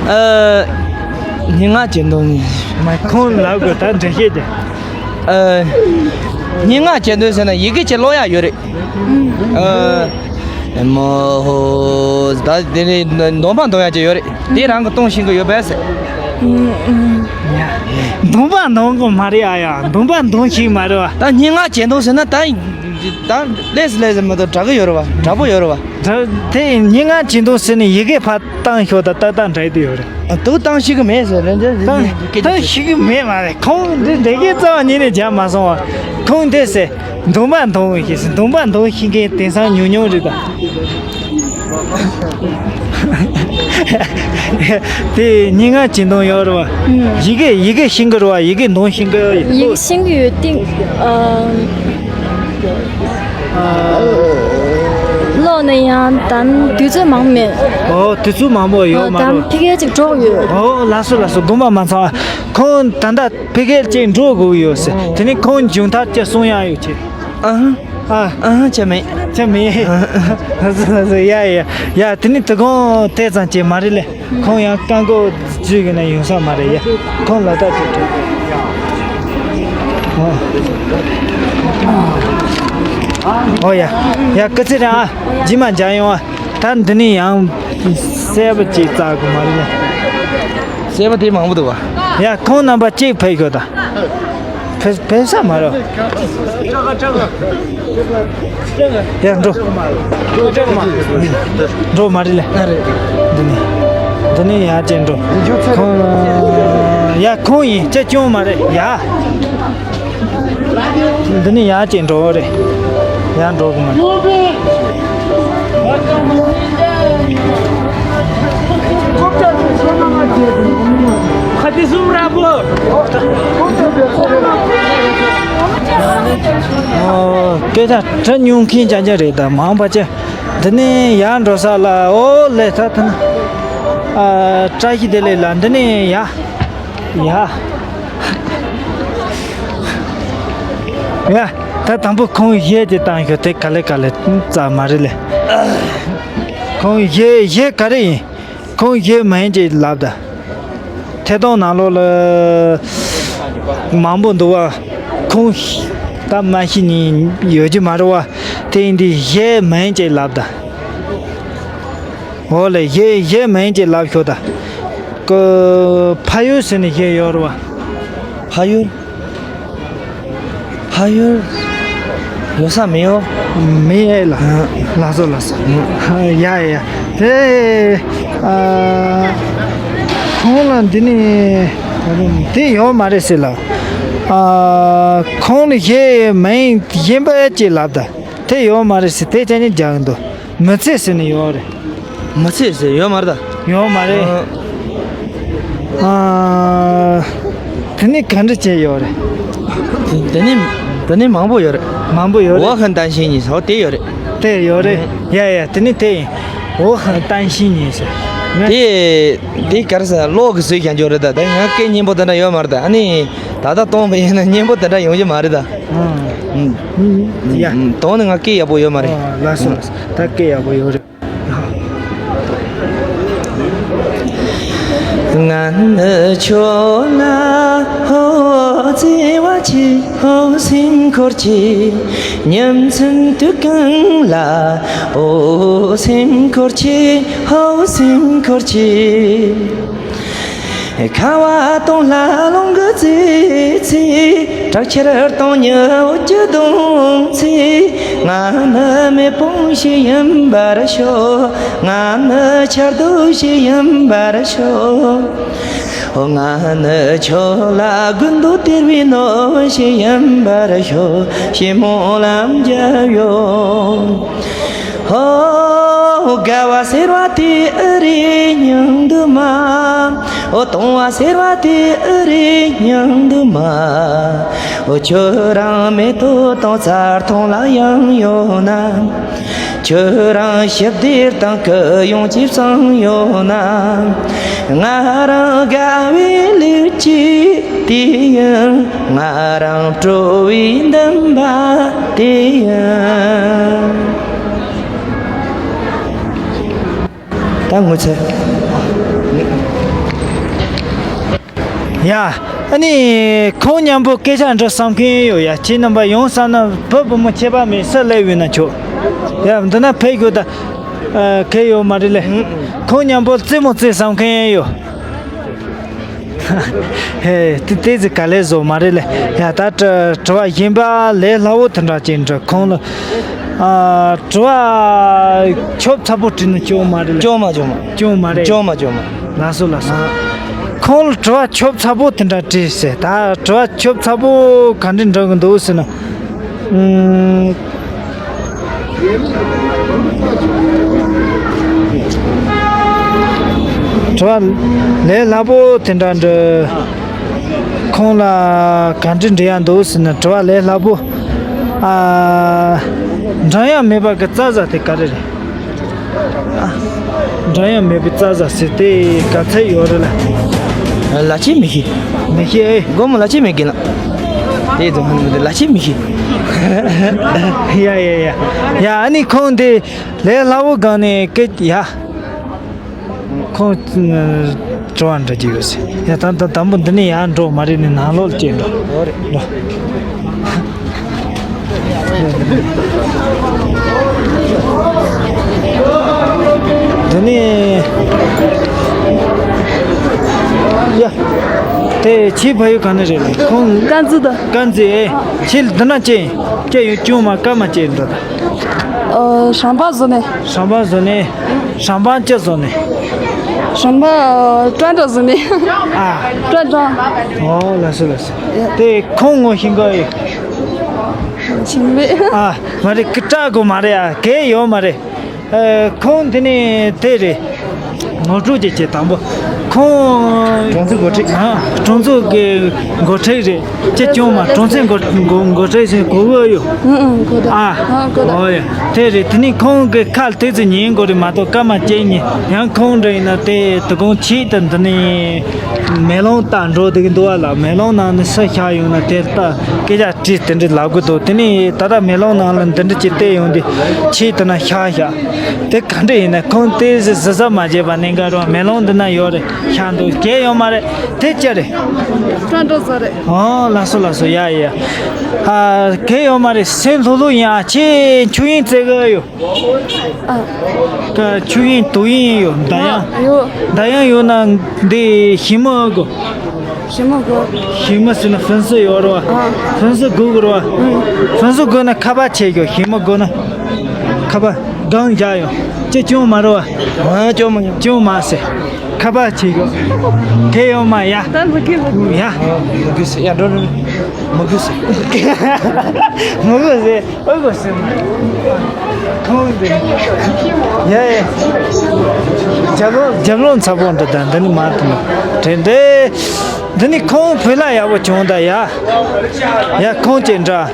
ཨ། སྙན་ངག་གཅེས་འདོང་། མ། ཁོང་ལབ་དགོས་ད་འགྲེལ་བཤད་དེ། ཨ། སྙན་ངག་གཅེས་འདོང་ཟེར་ན་ཡི་གེ་ཅིག་ཀློག་ཡག་ཡོད་རེད། ཨ། མོ་ཧོ། ད་དེ་ནས་འདོན་པ་འདོན་ཡག་ཅིག་ཡོད་རེད། དེ་རང་གིས་གཏོང་ཤེས་ཀྱི་ཡོད་པས་ཟེར། འདོན་པ་འདོན་གི་མ་རེད། ཨ་ཡ། འདོན་པ་འདོན་ཤེས་མ་རེད་བ། ད་སྙན་ངག་གཅེས་འདོང་ཟེར་ན་ད། ད་ལས་སུ་ལས་སུ་མ་གཏོགས་དྲག་གི་ཡོད་རེད་བ། དྲག་པོ་ཡོད་རེད་བ། ད་དེ་སྙན་ངག་གཅེས་འདོང་ཟེར་ནས་ཡི་གེ་ཕར་བཏང་ཤོག་ད་ཏག་ཏག་འགྲིག་དེ་ཡོད་རེད། ཨ། དུ་བཏང་ཤེས་གི་མེད་ཟེར་རེད་འདི། བཏང་ཤེས་གི་མེད་མ་རེད། ཁོང་འདི་འདི་གའི་རྩ་བ་ཉིད་ནས་སྦྱར་མ་སོང་བ། ཁོང་འདི་ཟེར། འདོན་པ་འདོན་ཤེས་ཟེར། འདོན་པ་འདོན་ཤེས་མཁན་དེང་སང་ཉུང་ཉུང་རེད་ད། དེ་སྙན་ངག་གཅེས་འདོང་ཡོད་རེད་བ། ཡི་གེ་ཡི་གེ་ཤེས་ཀྱི་རེད་བ། ཡི་གེ་འདོན་ཤེས་ཀྱི་ཡོད། ཡི་གེ་ཤེས་ཀྱི་ཡོད་དེ། ཨ། ཨ། ཀློག་ན་ཡང་དམ་དུས་ཚོད་མང་མེད། ཨོ། དུས་ཚོད་མང་པོ་ཡོད་མ་རེད། དམ་ཕ་གི་ཅིག་འགྲོ་ཡོད། ཨོ། ལགས་སོ་ལགས་སོ། དགོངས་པ་མ་ཚོམ། ཁོང་ད་ལྟ་ཕ་གི་ཅིག་འགྲོ་དགོས་ཡོད་ཟེར། དེ་ནས་ཁོང་མཇུག་མཐར་ཅིག་གསུང་ཡག་ཡོད་ཅེས། ཨ་ཧ། ཨ་ཧ། ཅི་མེད། ཅི་མེད། ལགས་སོ་ལགས་སོ། ཡ་ཡ་ཡ། དེ་ནི་དེ་གོང་དེ་ཙམ་ཅིག་མ་རེད་ལེ། ཁོང་ཡང་རྐང་འཁོར་བརྒྱུད་ཀྱི་ན་ཡོང་ས་མ་རེད་ཡ། ཁོང་ལ་ད་ཅིག་དྲན། ཨོ་ཡ། ཡ་སྐུ་ཚེ་རིང་ཨ། རྗེས་མ་མཇལ་ཡོང་ཨ། ད་འདི་ནས་ཡང་གསལ་པོ་ཅིག་བཙལ་དགོས་མ་རེད་ལ། གསལ་པོ་དེ་མང་པོ་འདུག་བ། ཡ་ཁོང་རྣམ་པ་གཅིག་ཕེབས་ཤོག་ད། ཕེབས་ཕེབས་ས་མ་རེད། ཡ་འགྲོ། འགྲོ་མ་རེད་ལ། འདི་ནས་འདི་ནས་ཡར་ཅིག་འགྲོ། ཁོང་ཡ་ཁོང་ཡིན་ཅི་སྐྱོན་མ་རེད་ཡ། འདི་ནས་ཡར་ཅིག་འགྲོ་རེད། ཡར་འགྲོ་གི་མ་རེད། ཨོ། སྐད་ཆ་དྲི་མྱོང་མཁན་ཅན་ཅན་རེད་ད་མང་པ་ཅན། འདི་ནས་ཡར་འགྲོ་ས་ལ་ཨོ་ལས་ད་ཐ་ན། ཨ། བཀྲ་ཤིས་བདེ་ལེགས་ལ་འདི་ནས་ཡ། ཡ། ཡ། ད་དང་པོ་ཁོང་གཞས་དེ་བཏང་ཤོག་དེ་ག་ལེ་ག་ལེ་རྩ་མ་རེད་ལེ། ཁོང་གཞས་གཞས་ག་རེ་ཡིན། ཁོང་གཞས་མ་ཡིན་ཅེས་ལབ་ད། ཐད་གཏོང་ནང་ལོགས་ལ་མང་པོ་འདུག་བ། ཁོང་ད་མ་ཤི་ནི་ཡོད་ཀྱི་མ་རེད་བ། དེ་ཡིན་དུས་གཞས་མ་ཡིན་ཅེས་ལབ་ད། འོ་ལེ་གཞས་གཞས་མ་ཡིན་ཅེས་ལབ་ཤོག་ད། ཀོ། ཕ་ཡུལ་ཟེར་ནས་གཞས་ཡོད་རེད་བ། ཕ་ཡུལ། ཕ་ཡུལ། ཡོད་ས་མེད་ཡོ། མེད་ཨེ་ལ། ལགས་སོ་ལགས་སོ། ཡ་ཡ་ཡ། དེ། ཨ། ཁོང་ལ་འདི་ནས། དེ་ཡོད་མ་རེད་ཟེར་ལ། ཨ། ཁོང་ལ་གཞས་མ་ཡིན་གཞན་པ་ཅེས་ལབ་ད། དེ་ཡོད་མ་རེད་ཟེར་དེ་ཅན་ནས་རྒྱག་གི་འདུག་མི་ཚེ་ཟེར་ནས་ཡོད་རེད། མི་ཚེ་ཟེར་ཡོད་མ་རེད་ད། ཡོད་མ་རེད། ཨ། ཨ། དེ་ནས་ག་འདྲ་བྱས་ཡོད་རེད། དེ་ནས་དེ་ནས་མང་པོ་ཡོད་རེད། མང་པོ་ཡོད་རེད། 我很担心你 ཟེར་དེ་ཡོད་རེད། དེ་ཡོད་རེད། ཡ་ཡ་དེ་ནས་དེ་ཡིན། 我很担心你 ཟེར། དེ་དེ་ག་རེ་ཟེར་གློག་གི་བཟོས་ཀྱང་འཇོག་རེད་ད། དེ་ང་སྐད་སྙན་པོ་དེ་འདྲ་ཡོད་མ་རེད་ད། ཨ་ནི་ད་ལྟ་གཏོང་བ་ཡིན་ན་སྙན་པོ་དེ་འདྲ་ཡོང་གི་མ་རེད་ད། ཨ། ཡ། དོན་ནི་ང་སྐད་ཡག་པོ་ཡོད་མ་རེད། ཨ། ལགས་སོ་ལགས་སོ། ད་སྐད་ཡག་པོ་ཡོད་རེད། ང་ནི་ཁྱོད་ལ་ཧོ་བརྩེ་བ་ཆེ། ཧོ་སེམས་ཁུར་ཆེ། ཉིན་མཚན་དུས་གང་ལ་ཧོ་སེམས་ཁུར་ཆེ། ཧོ་སེམས་ཁུར་ཆེ། ཁ་བ་གཏོང་ལ་རླུང་གིས་བཙེས་ཚེ། དྲག་ཆར་གཏོང་ཉི་འོད་ཀྱིས་གདུང་ཚེ། ང་ནི་མེ་དཔུང་ཞིག་ཡིན་པར་ཤོག་ང་ནི་ཆར་གདུགས་ཤིག་ཡིན་པར་ཤོག་ང་ནི་ཁྱོད་ལ་དགུན་དུས་སྟེར་བའི་ནོར་བུ་ཞིག་ཡིན་པར་ཤོག་ཞི་མོ་ལམ་རྒྱབ་ཡོད། ཧོ། དགའ་བ་ཟེར་བ་དེ་ཨ་རིའི་སྙིང་དུ་མ། ཨོ། གཏོང་བ་ཟེར་བ་དེ་ཨ་རིའི་སྙིང་དུ་མ། ཨོ། ཁྱོད་རང་མེ་ཏོག་དང་ཚར་ཐུང་ལ་ཡང་ཡོད་ན། ཁྱོད་རང་ཞི་བདེ་དང་གུ་ཡངས་ཀྱི་བསམ་ཡོད་ན། ང་རང་དགའ་བའི་ལུས་ཀྱི་དེ་ཡིན། ང་རང་སྤྲོ་བའི་འདུན་པ་དེ་ཡིན། ད་ངོ་ཚ། ཡ། ཨ་ནི་ཁོང་མཉམ་པོ་སྐད་ཆ་འདྲི་བསམ་མཁན་ཡོད་ཡ། ཁྱེད་རྣམ་པ་ཡོང་བསམ་ན་བུ་བུ་མོ་ཁྱད་པར་མེད་ས་སླེབས་ཡོད་ན་ཆོག་ཡ་འདི་ན་ཕེབས་དགོས་ད། ཨ། གལ་ཡོད་མ་རེད་ལེ། ཁོང་མཉམ་པོ་རྩེད་མོ་རྩེ་བསམ་མཁན་ཡོད། ཧེ། དེ་དེ་ཟིག་ག་ལེ་བཟོ་མ་རེད་ལེ། ཡ་ད་དྲི་དྲི་བ་གཞན་པ་ལས་སླ་བོ་དེ་འདྲ་ཅིག་འདྲི། ཁོང་ལ། ཨ། དྲི་བ་ཆོབ་ཚ་པོ་དྲིས་ན་སྐྱོ་མ་རེད་ལེ། སྐྱོ་མ་སྐྱོ་མ། སྐྱོ་མ་རེད། སྐྱོ་མ་སྐྱོ་མ། ལགས་སོ་ལགས་སོ། ཁོང་ལ་དྲི་བ་ཆོབ་ཚ་པོ་དེ་འདྲ་དྲིས་ཟེར། ད་དྲི་བ་ཆོབ་ཚ་པོ་ག་འདྲ་འདྲི་གི་འདུག་ཟེར་ན། ཨུམ། དྲི་བ་ལས་སླ་པོ་དེ་འདྲ་འདྲི། ཁོང་ལ་ག་འདྲ་འདྲི་ཡ་འདུག་ཟེར་ན། དྲི་བ་ལས་སླ་པོ། ཨ། འགྲམ་ཡང་མེད་པ་གི་རྩྭ་ཟ་དེ་ག་རེ་རེད། ཨ། འགྲམ་ཡང་མེད་པའི་རྩྭ་ཟ་ཟེར་དེ་ག་ཚད་ཡོད་རེད་ལ། ལ་ཆེ་མི་ཤེས། མི་ཤེས་ཨེ། སྒོར་མོ་ལ་ཆེ་མི་དགོས་ན། དེ་ཙམ་ཧ་ནི་མི་འདུག་ལ་ཆེ་མི་ཤེས། ཡ་ཡ་ཡ། ཡ་ཨ་ནི་ཁོང་དེ་ལས་སླ་བོ་སྒང་ནས་སྐད་ཡ། ཁོང་དྲི་བ་འདྲི་རྒྱུ་ཡོད་ཟེར། ཡ་ད་ད་དང་པོ་འདི་ནས་ཡར་འགྲོ་མ་རེད་ནས་ནང་ལོགས་ལ་སྐྱེལ་འགྲོ། འོ་རེད། འགྲོ། འདི་ནི། ཡ། དེ་ཁྱིའི་ཕ་ཡུལ་ག་ནས་རེད། ཁོང་། དཀར་མཛེས་དང་། དཀར་མཛེས། ཁྱི་འདི་ན་ཅི་ཡིན། ཅི་ཡོད། ཅུང་མ་སྐར་མ་ཅི་ཡིན་འགྲོ་ད། ཨ། ཞང་པ་བཟོ་ནས། ཞང་པ་བཟོ་ནས། ཞང་པ་ཅི་བཟོ་ནས། ཞང་པ་ཨ། སྤྲང་སྤྲང་བཟོ་ནས། ཨ། སྤྲང་སྤྲང་། ཨོ། ལགས་སོ་ལགས་སོ། དེ་ཁོང་ངོ་ཤེས་ཀྱི་ཡོད། ཤེས་མེད། ཨ། མ་རེད། སྐད་གྲགས་དགོས་མ་རེད། ཨ། གལ་ཡོད་མ་རེད། ཨ། ཁོང་དེ་ནས་དེ་རེད། ངོ་སྤྲོད་ཅིག་བྱེད། དང་པོ། ཁོང་གྲོང་ཚོའི་འགོ་ཁྲིད། ཨ། གྲོང་ཚོ་གི་འགོ་ཁྲིད་རེད། ཅི་ཅུང་མ་གྲོང་ཚོའི་འགོ་འགོ་འགོ་ཁྲིད་ཟེར་གོ་གི་ཡོད། ཨང་ཨང་། གོ་ད། ཨ། ཨང་། གོ་ད། ཨོ་ཡ། དེ་རེད། དེ་ནས་ཁོང་གི་ཁ་ལ་དེ་ཚོ་ཉན་དགོས་རེད་མ་གཏོགས་སྐར་མ་བཅད་ཉན། ཡང་ཁོང་འདྲ་ཡིན་ན་དེ་དོ་དགོང་ཁྱིའི་དེ་འདི་ནས་མེ་ལོང་ལྟ་འགྲོ་བསྡད་ཀྱི་འདུག་བ་ལ། མེ་ལོང་ནང་ནས་སུ་ཤར་ཡོང་ན་དེ་ལྟ་སྐད་ཆ་དྲིས་དེ་འདྲ་ལབ་གི་འདུག་དེ་ནས་ད་ལྟ་མེ་ལོང་ནང་ལ་འདི་འདྲ་ཅིག་བལྟས་ཡོང་དུས་ཁྱིའི་དེ་ན་ཤར་ཤག་དེ་ག་འདྲ་ཡིན་ན། ཁོང་དེ་གཟི་གཟི་མ་བྱས་པ་ནས་འགའ་རུ་མེ་ལོང་འདི་ན་ཡོད་རེད། ཤར་འདུག་གལ་ཡོད་མ་རེད། དེ་ཅི་རེད། སྤྲང་སྤྲང་བཟོ་རེད། ཨོ། ལགས་སོ་ལགས་སོ། ཡ་ཡ། ཨ། གལ་ཡོད་མ་རེད། སེམས་ལྷོད་ལྷོད་ཡིན། ཨ། ཁྱེད་མཆོད་ཡོན་བཙལ་གི་ཡོད། ཨ། ཀ་མཆོད་ཡོན་དུག་ཡོན་ཡོད། མདའ་ཡང་། ཡོད། མདའ་ཡང་ཡོད་ན་འདི་ཞི་མི་དགོས། ཞི་མི་དགོས། ཞི་མི་ཟེར་ན་ཧྥུན་སི་ཡོད་རེད་བ། ཨ། ཧྥུན་སི་དགོས་དགོས་རེད་བ། ཨུ། ཧྥུན་སི་དགོས་ན་ཁ་པར་བྱེད་དགོས། ཞི་མི་དགོས་ན་ཁ་པར་སྒང་བཞག་ཡོད། ཅི་ཅུང་མ་རེད་བ། ཨ། ཅུང་མ་ཉོ། ཅུང་མ་ཟེར། ཁ་པར་བྱེད་དགོས། དེ་ཡོད་མ་ཡ། ད་མི་དགོས་མི་དགོས། ཡ། མི་དགོས་ཟེར། ཡ། འགྲོ་འགྲོ། མི་དགོས་ཟེར། མི་དགོས་ཟེར། ཨོ་དགོས་ཟེར་མ། ཁོང་འདི། ཡ་ཡ། རྒྱབ་ལོགས་རྒྱབ་ལོགས་ཚ་པོ་འདི་དང་འདི་ནི་མ་འདི་ནི། དྲན་དེ། འདི་ནི་ཁོང་བོད་ལ་ཡག་པོ་བྱུང་ད་ཡ། ཡ་ཁོང་ཅིག་འདྲ།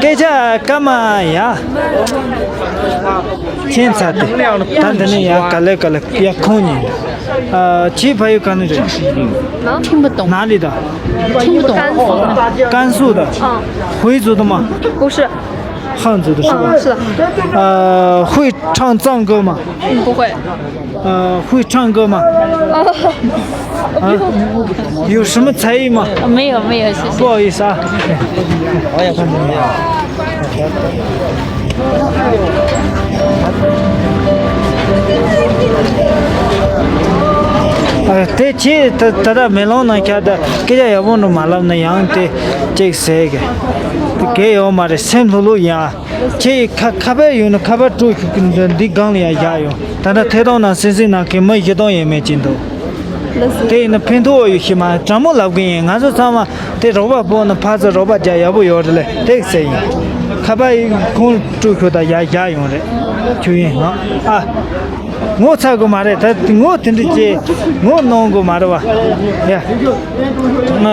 སྐད་ཆ་སྐར་མ་ཡ། ཁྱེད་ཚ་དེ། ད་འདི་ནི་ཡ་ག་ལེ་ག་ལེ་ཡ་ཁོང་ཉིད། ཨ། ཁྱིའི་ཕ་ཡུལ་ག་ནས་རེད། 听不懂。 哪里的？ 听不懂。 甘肃的。 甘肃的。 嗯。 回族的吗？ 不是。 汉族的是吧？ 嗯，是的。 呃，会唱藏歌吗？ 嗯，不会。 呃，会唱歌吗？ 啊，有什么才艺吗？ 没有，没有，谢谢。 不好意思啊。 ཨ། དེ་ཁྱེད་ད་ད་ལྟ་མེ་ལོང་ནང་ཁྱེད་ད་སྐད་ཆ་ཡག་པོ་འདྲ་མ་ལབ་ན་ཡང་དེ་ཅིག་ཟེར་གི། དེ་གལ་ཡོད་མ་རེད། སེམས་ལྷོད་ལྷོད་ཡིན་ཨ། ཁྱེད་ཁ་ཁ་པར་ཡོད་ན་ཁ་པར་སྤྲོད་ཤོག་འདི་སྒང་ལ་ཡང་བཞག་ཡོད། ད་ལྟ་ཐད་གཏོང་ནང་སིང་སིང་ནང་གི་མི་བཞི་སྟོང་ཡས་མས་ཅིག་འདུག་དེ་ཡིན་ན་ཕན་ཐོགས་ཡོད་ཤི་མ། དྲང་མོ་ལབ་གི་ཡིན། ང་ཚོ་ཚང་མ་དེ་རོགས་པ་སྤོ་ན་ཕར་ཚུར་རོགས་པ་རྒྱག་ཡག་པོ་ཡོད་རེད་ལེ། དེ་ཟེར་ཡིན། ཁ་པར་ཁོང་སྤྲོད་ཤོག་ད་ཡར་བཞག་ཡོང་རེད། ཁྱོད་ཡིན་ང་ཨ། ངོ་ཚ་དགོས་མ་རེད། ད་ངོ་དེ་འདྲ་ཅེ་ངོ་གནོང་དགོས་མ་རེད་བ། ཡ། ཨ།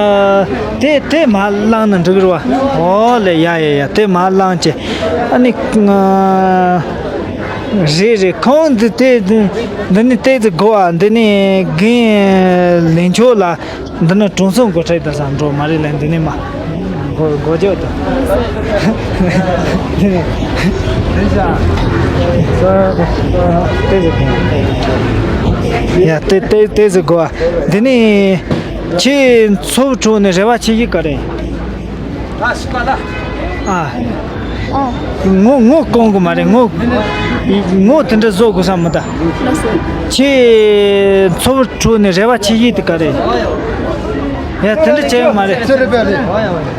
དེ་དེ་མ་བླངས་ན་འགྲིག་རེད་བ། ཨོ་ལེ། ཡ་ཡ་ཡ། དེ་མ་བླངས་ཅེ། ཨ་ནི། ཨ། རེད་རེད། ཁོང་འདི་དེ་འདི་ནི་ཏོག་ཙམ་དགོས་ཨ། འདི་ནི་རྒན་ལྷན་ཚོགས་ལ། འདི་ནི་གྲོང་ཚོ་འགོ་ཁྲིད་དང་ཟམ་འགྲོ་མ་རེད་ལ། འདི་ནི་མ་འགོ་འགོ་བརྗོད་དང་། ཡ། ཏོག་ཙམ་དགོས་ཨ། འདི་ནི་ཁྱེད་ཚོ་ཕྲུག་ནི་རེ་བ་ཆེ་ཤོས་ག་རེ། ཨ། ཨ། ངོ་ངོ་གོང་གི་མ་རེད། ངོ་ངོ་དེ་འདྲ་བཟོ་དགོས་བསམ་མི་གདའ། ཁྱེད་ཚོ་ཕྲུག་ནི་རེ་བ་ཆེ་ཤོས་དེ་ག་རེད། ཡ། དེ་འདྲ་བྱས་ཡོད་མ་རེད།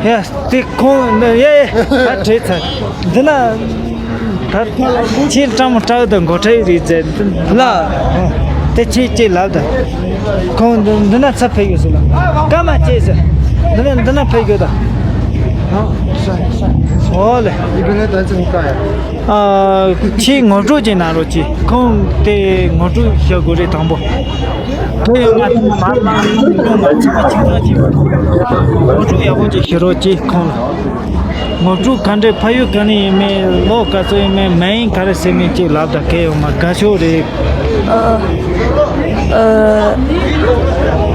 ཡ། དེ་ཁོང་ནི་ཡ་ཡ་ད་བྲེལ་ཚར། འདི་ན། ད་ཁྱེད་སྤྲང་མོ་སྤྲང་དང་འགོ་ཁྲིད་རེད་ཟེར། ལ། དེ་ཁྱེད་ཅེས་ལབ་དང་། ཁོང་འདི་འདི་ན་ཚ་ཕེབས་ཡོད་ཟེར་ལ། སྐར་མ་ཅེས་ཟེར། འདི་ན་འདི་ན་ཕེབས་ཡོད་དང་། ཨོ་ལེ། ཁྱེད་ངོ་སྤྲོད་ཅིག་གནང་རོགས་གྱིས། ཁོང་དེ་ངོ་སྤྲོད་བྱ་དགོས་རེད་དང་པོ། དེ་ཡང་ང་ཚོ་མ་མ་ངོ་སྤྲོད་ཡག་པོ་ཅིག་བྱེད་རོགས་གྱིས་ཁོང་ལ། ངོ་སྤྲོད་ག་འདྲས། ཕ་ཡུལ་ག་ནས་ཡིན་མིན། ལོ་ག་ཚོད་ཡིན་མིན། མིང་ག་རེ་ཟེར་མིན་ཅིག་ལབ་དང་། གལ་ཡོད་མ། དགའ་ཕྱོགས་རེད། ཨ།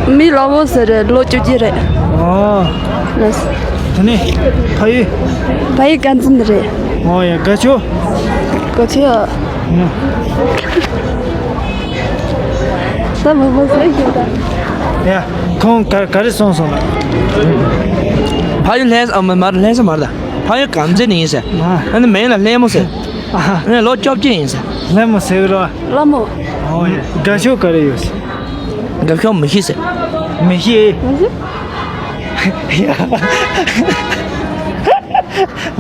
ཨ། མི་ལ་བོ་ཟེར་རེད། ལོ་བཅུ་བརྒྱད་རེད། ཨོ། ལགས། དེ་ནས་ཕ་ཡུལ། ཕ་ཡུལ་དཀར་མཛེས་རེད། ཨོ་ཡ། དགའ་ཕྱོགས། དགའ་ཕྱོགས། ད་མ་མ་ཟེར་ཞིག་ད། ཡ། ཁོང་ག་ག་རེ་གསུངས་སོང་ལ། ཕ་ཡུལ་ལྷ་ས་ཨ་མ་མ་ལྷ་ས་མ་རེད་ད། ཕ་ཡུལ་དཀར་མཛེས་ནས་ཡིན་ཟེར། ཨ་ནི་མིང་ལ་ལྷ་མོ་ཟེར། ཨ་ནི་ལོ་བཅོ་བརྒྱད་ཡིན་ཟེར། ལྷ་མོ་ཟེར་རོ། ལྷ་མོ། ཨོ་ཡ། དགའ་ཕྱོགས་ག་རེ་ཡོད་ཟེར། དགའ་ཕྱོགས་མི་ཤེས་ཟེར། མི་ཤེས། མི་ཤེས།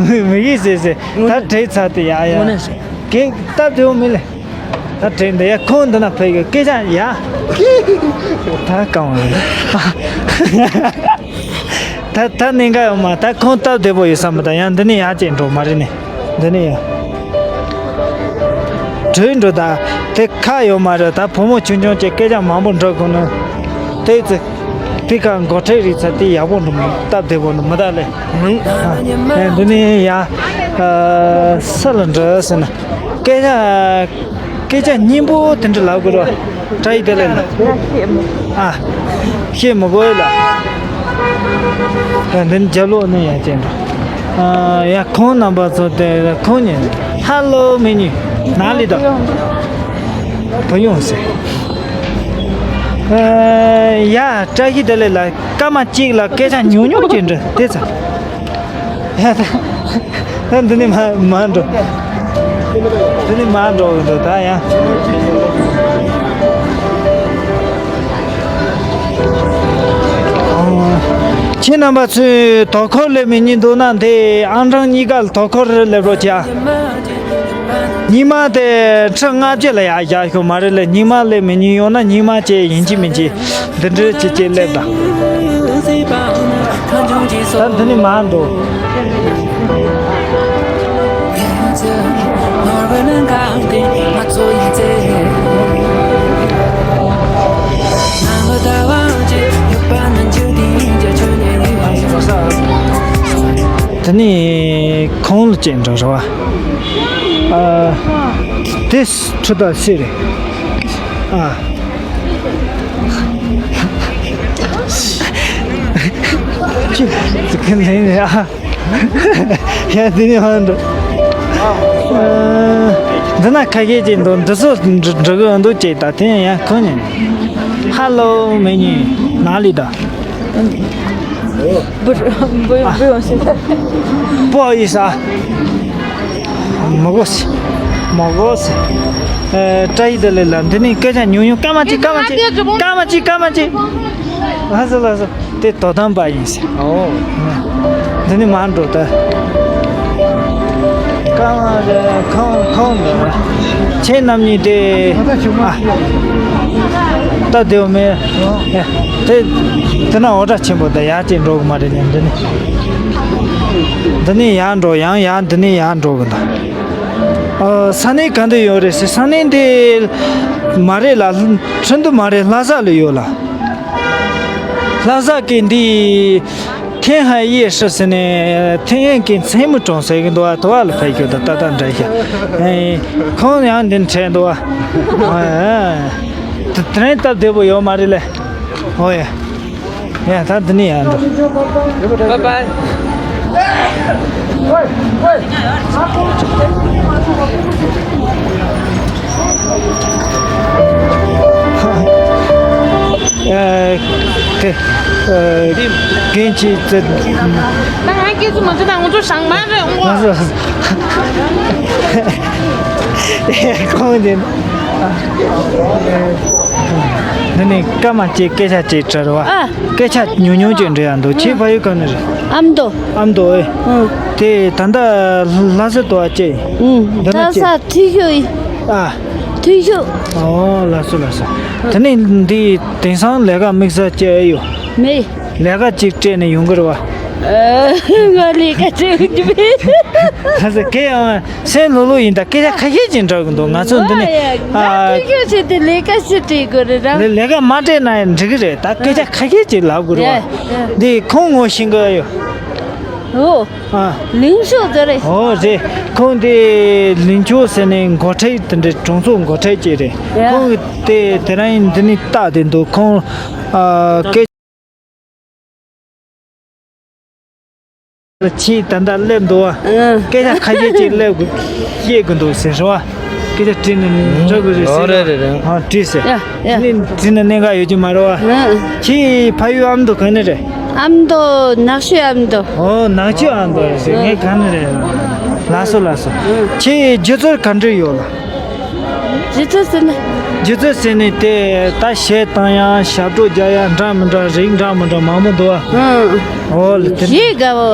མི་མི་ཤེས་ཟེར་ཟེར། ད་དྲན་ཚར་ཏེ་ཡ་ཡ། དངོས་གནས་ཟེར། གན་སྟབས་བདེ་བོ་མིན་ལེ། ད་དྲན་འདི་ཡ་ཁོང་འདི་ན་ཕེབས་ཡོད་སྐད་ཆ་ཡ། ད་གང་བ་རེད། ད་ད་གནད་འགག་ཡོད་མ། ད་ཁོང་སྟབས་བདེ་པོ་ཡོད་བསམ་པ་ད་ཡང་འདི་ནས་ཡར་ཅིག་འགྲོ་མ་རེད་ནས། འདི་ནས་ཡ། བྲོས་འགྲོ་ད། དེ་ཁ་ཡོད་མ་རེད། ད་བུ་མོ་ཆུང་ཆུང་ཅིག་སྐད་ཆ་མང་པོ་འགྲོ་དགོས་ན། དེ་ཚེ། དེ་ཁ་མགོ་ཁྲེག་རིག་ཚ་དེ་ཡག་པོ་འགྲོ་མ་སྟབས་བདེ་པོ་འགྲོ་མ་ད་ལེ། ཨ་ཨེ་འདི་ནས་ཡ། ཨ་ས་ལ་འགྲོ་ཟེར་ན། སྐད་ཆ། སྐད་ཆ་སྙན་པོ་དེ་འདྲ་ལབ་དགོས་རོ། བཀྲ་ཤིས་བདེ་ལེགས་ལ། ཨ། བཤད་མི་དགོས་ལ། ཨ་འདི་རྒྱབ་ལོགས་ནས་ཡ་ཅན་འགྲོ། ཨ་ཡ་ཁོང་རྣམ་པ་ཚོ་དེ་ཁོང་ཉིད། ཧ་ལོ་མི་ཉིད། ན་ལི་དང་། བུ་ཡོང་ཟེར། ཨ་ཡ་བཀྲ་ཤིས་བདེ་ལེགས་ལ་སྐར་མ་གཅིག་ལ་སྐད་ཆ་ཉུང་ཉུང་ཅིག་འདྲི་དེ་ཚ། ཡ་ད། ད་འདི་ནས་མ་མ་འགྲོ། འདི་ནས་མ་འགྲོ་གི་འདུག་ད་ཡ། ཁྱེད་རྣམ་པ་ཚོས་དོ་ཁུར་སླེབས་མི་ཉིན་འདུག་ན་དེ་ཨང་གྲངས་གཉིས་ཀ་ལ་དོ་ཁུར་སླེབས་རོགས་བྱ། ཉི་མ་དེ་ཁྲི་ལྔ་བཅུ་ལ་ཡར་བཞག་ཤོག་མ་རེད་ལ། ཉི་མ་ལས་མི་ཉུང་ཡོང་ན་ཉི་མ་བཅས་ཡིན་གཅིག་མིན་གཅིག་འདི་འདྲའི་ཅིག་ཅིག་སླེབས་དང་། ད་འདི་ནི་མ་འགྲོ། དེ་ནི་ཁོང་ལ་ཅན་འགྲོ་ར་བ། ཨ། དེ་ཁྲི་དང་སེ་རེད། ཨ། ཁྱི་ཁྱི་ལེན་རེད་ཨ། ཡ་དེ་ནི་ཧང་འགྲོ། ཨ། འདི་ན་ཁ་ཤས་ཅིག་འདུག་འདི་ཚོ་འགྲོ་གི་འདུག་ཅེས་ད་དེ་ཡང་ཁོང་ཉིད། ཧ་ལོ་མེ་ཉིད་ན་ལི་ད། 不是，不用，不用谢谢。不好意思啊。མ་གོ་སི། མ་གོ་སི། ཨེ། བཀྲ་ཤིས་བདེ་ལེགས་ལ་འདི་ནི་སྐད་ཆ་ཉུང་ཉུང་སྐར་མ་གཅིག་སྐར་མ་གཅིག་སྐར་མ་གཅིག་སྐར་མ་གཅིག་ལགས་སོ་ལགས་སོ། དེ་དོ་དམ་པ་ཡིན་ཟེར། ཨོ། འདི་ནི་མ་འགྲོ་ད། སྐར་མ་ཁོང་ཁོང་ཁོང་ཁྱེད་རྣམ་གཉིས་དེ། ཨ། ད་དེའོ་མེ། དེ། དེ་ན་འོ་སྒྲ་ཆེན་པོ་ད་ཡར་ཅིག་འགྲོ་གི་མ་རེད་ཉན་འདི་ནི། འདི་ནི་ཡར་འགྲོ་ཡང་ཡར་འདི་ནི་ཡར་འགྲོ་གི་འདུག་ཨ། ས་གནས་ག་འདི་ཡོད་རེད་ཟེར། ས་གནས་འདི་མ་རེད་ལ། ཁྲིན་ཏུ་མ་རེད་ལྷ་ས་ལ་ཡོད་ལ། ལྷ་ས་གི་འདི། 天海夜市ཟེར་ནས་天海གི་མཚན་མོ་གྲོང་ཟེར་གི་འདུག་ཨ། དོ་བ་ལ་ཕེབས་ཁྱོད་ད་ཏག་ཏག་འདྲ་ཤག་ཨེ། ཁོང་ཡང་འདི་འཕྲད་འདུག་ཨ། ཨ། དེ་དེ་རིང་སྟབས་བདེ་པོ་ཡོད་མ་རེད་ལེ། ཨོ་ཡ། ཡ་ད་འདི་ནི་ཡང་འགྲོ། Bye bye. ཨ། དེ། ཨ། རྒན་ཁྱེད་ཚོ། ད་ང་ཁྱེད་ཚོ་མ་ཚོ་ད་ང་ཚོ་ཞང་མ་རེད་འོང་། ང་ཚོ། ཨེ། ཁོང་དེ། འདི་ནི་སྐར་མ་གཅིག་སྐད་ཆ་གཅིག་དྲི་རེད་བ། ཨ། སྐད་ཆ་ཉུང་ཉུང་ཅིག་འདྲི་ཡ་འདུག་ཁྱེད་ཕ་ཡུལ་ག་ནས་རེད། ཨ་མདོ། ཨ་མདོ་ཨེ། ཨང་། དེ་ད་ལྟ་ལྷ་ས་དུ་བ་ཅེ། ཨང་། འདི་ན་ལྷ་ཅེ། ས་འཐུས་ཤོར་ཡིན། ཨ། འཐུས་ཤོར། ཨོ་ལགས་སོ་ལགས་སོ། དེ་ནས་འདི་དེང་སང་ལས་ཀ་དམིགས་བསལ་ཅི་ཡོད། མེད། ལས་ཀ་གཅིག་སྤྲད་ནས་ཡོང་གི་རེད་བ། ཨ། ང་ལས་ཀ་སྤྲད་ཡོང་གི་མེད། ལགས་སོ་གལ་ཡང་སེམས་ལྷོད་ལྷོད་ཡིན་ད་སྐད་ཆ་ཁ་ཤས་ཅིག་འདྲ་གི་འདུག་ང་ཚོ་འདི་ནས། ཨ། ང་ཐུག་ཤོག་བྱས་ཏེ་ལས་ཀ་ཞིག་སྤྲད་དགོས་རེད་ར། ལས་ལས་ཀ་མ་སྤྲད་ན་ཡང་འགྲིག་གི་རེད་ད་སྐད་ཆ་ཁ་ཤས་ཅིག་ལབ་དགོས་རེད་བ། ཡ་ཡ། འདི་ཁོང་ངོ་ཤེས་ཀྱི་ཡོད། ཨོ། ཨ། ལིང་ཤོ་དེ་རེད། ཨོ་རེད། ཁོང་དེ་ལིང་ཤོ་ཟེར་ནས་འགོ་ཁྲིད་དེ་འདྲའི་གྲོང་ཚོ་འགོ་ཁྲིད་ཅིག་རེད། ཡ། ཁོང་གི་དེ་དེ་རིང་འདི་ནས་བལྟས་བསྡད་འདུག་ཁོང་། ཨ། སྐད་ཆ་ད་ལྟ་སླེབས་འདུག་བ། ཨ། སྐད་ཆ་ཁ་ཤས་ཅིག་སླེབས་དགོས་བཤད་དགོས་འདུག་ཟེར་རེད་བ། སྐད་ཆ་དྲིས་ནས་འགྲོ་དགོས་རེད་ཟེར། ཨོ་རེད་རེད་རེད། ཨ་དྲིས་ཟེར། ཡ། ཡ། ནི་དེ་ནི་གནད་འགག་ཡོད་ཀྱི་མ་རེད་བ། ཨ། ཁྱེད་ཕ་ཡུལ་ཨ་མདོ་ག་ནས་རེད། ཨ་མདོ། ནག་ཆུ་ཨ་མདོ། ཨོ། ནག་ཆུ་ཨ་མདོ་རེད་ཟེར། ངས་ག་ནས་རེད། ལགས་སོ་ལགས་སོ། ཁྱེད་རྒྱུ་ཚོད་ག་འདྲ་ཡོད་ལ། རྒྱུ་ཚོད་ཟེར་ན། རྒྱུ་ཚོད་ཟེར་ནས་དེ་ད་གཞས་བཏང་ཡ། ཞབས་བྲོ་རྒྱག་ཡ། འདྲ་མི་འདྲ། རིགས་འདྲ་མི་འདྲ་མང་པོ་འདུག་ཨ། ཨང་། ཨོ་ལ་དེ། གཞས་དགའ་བོ།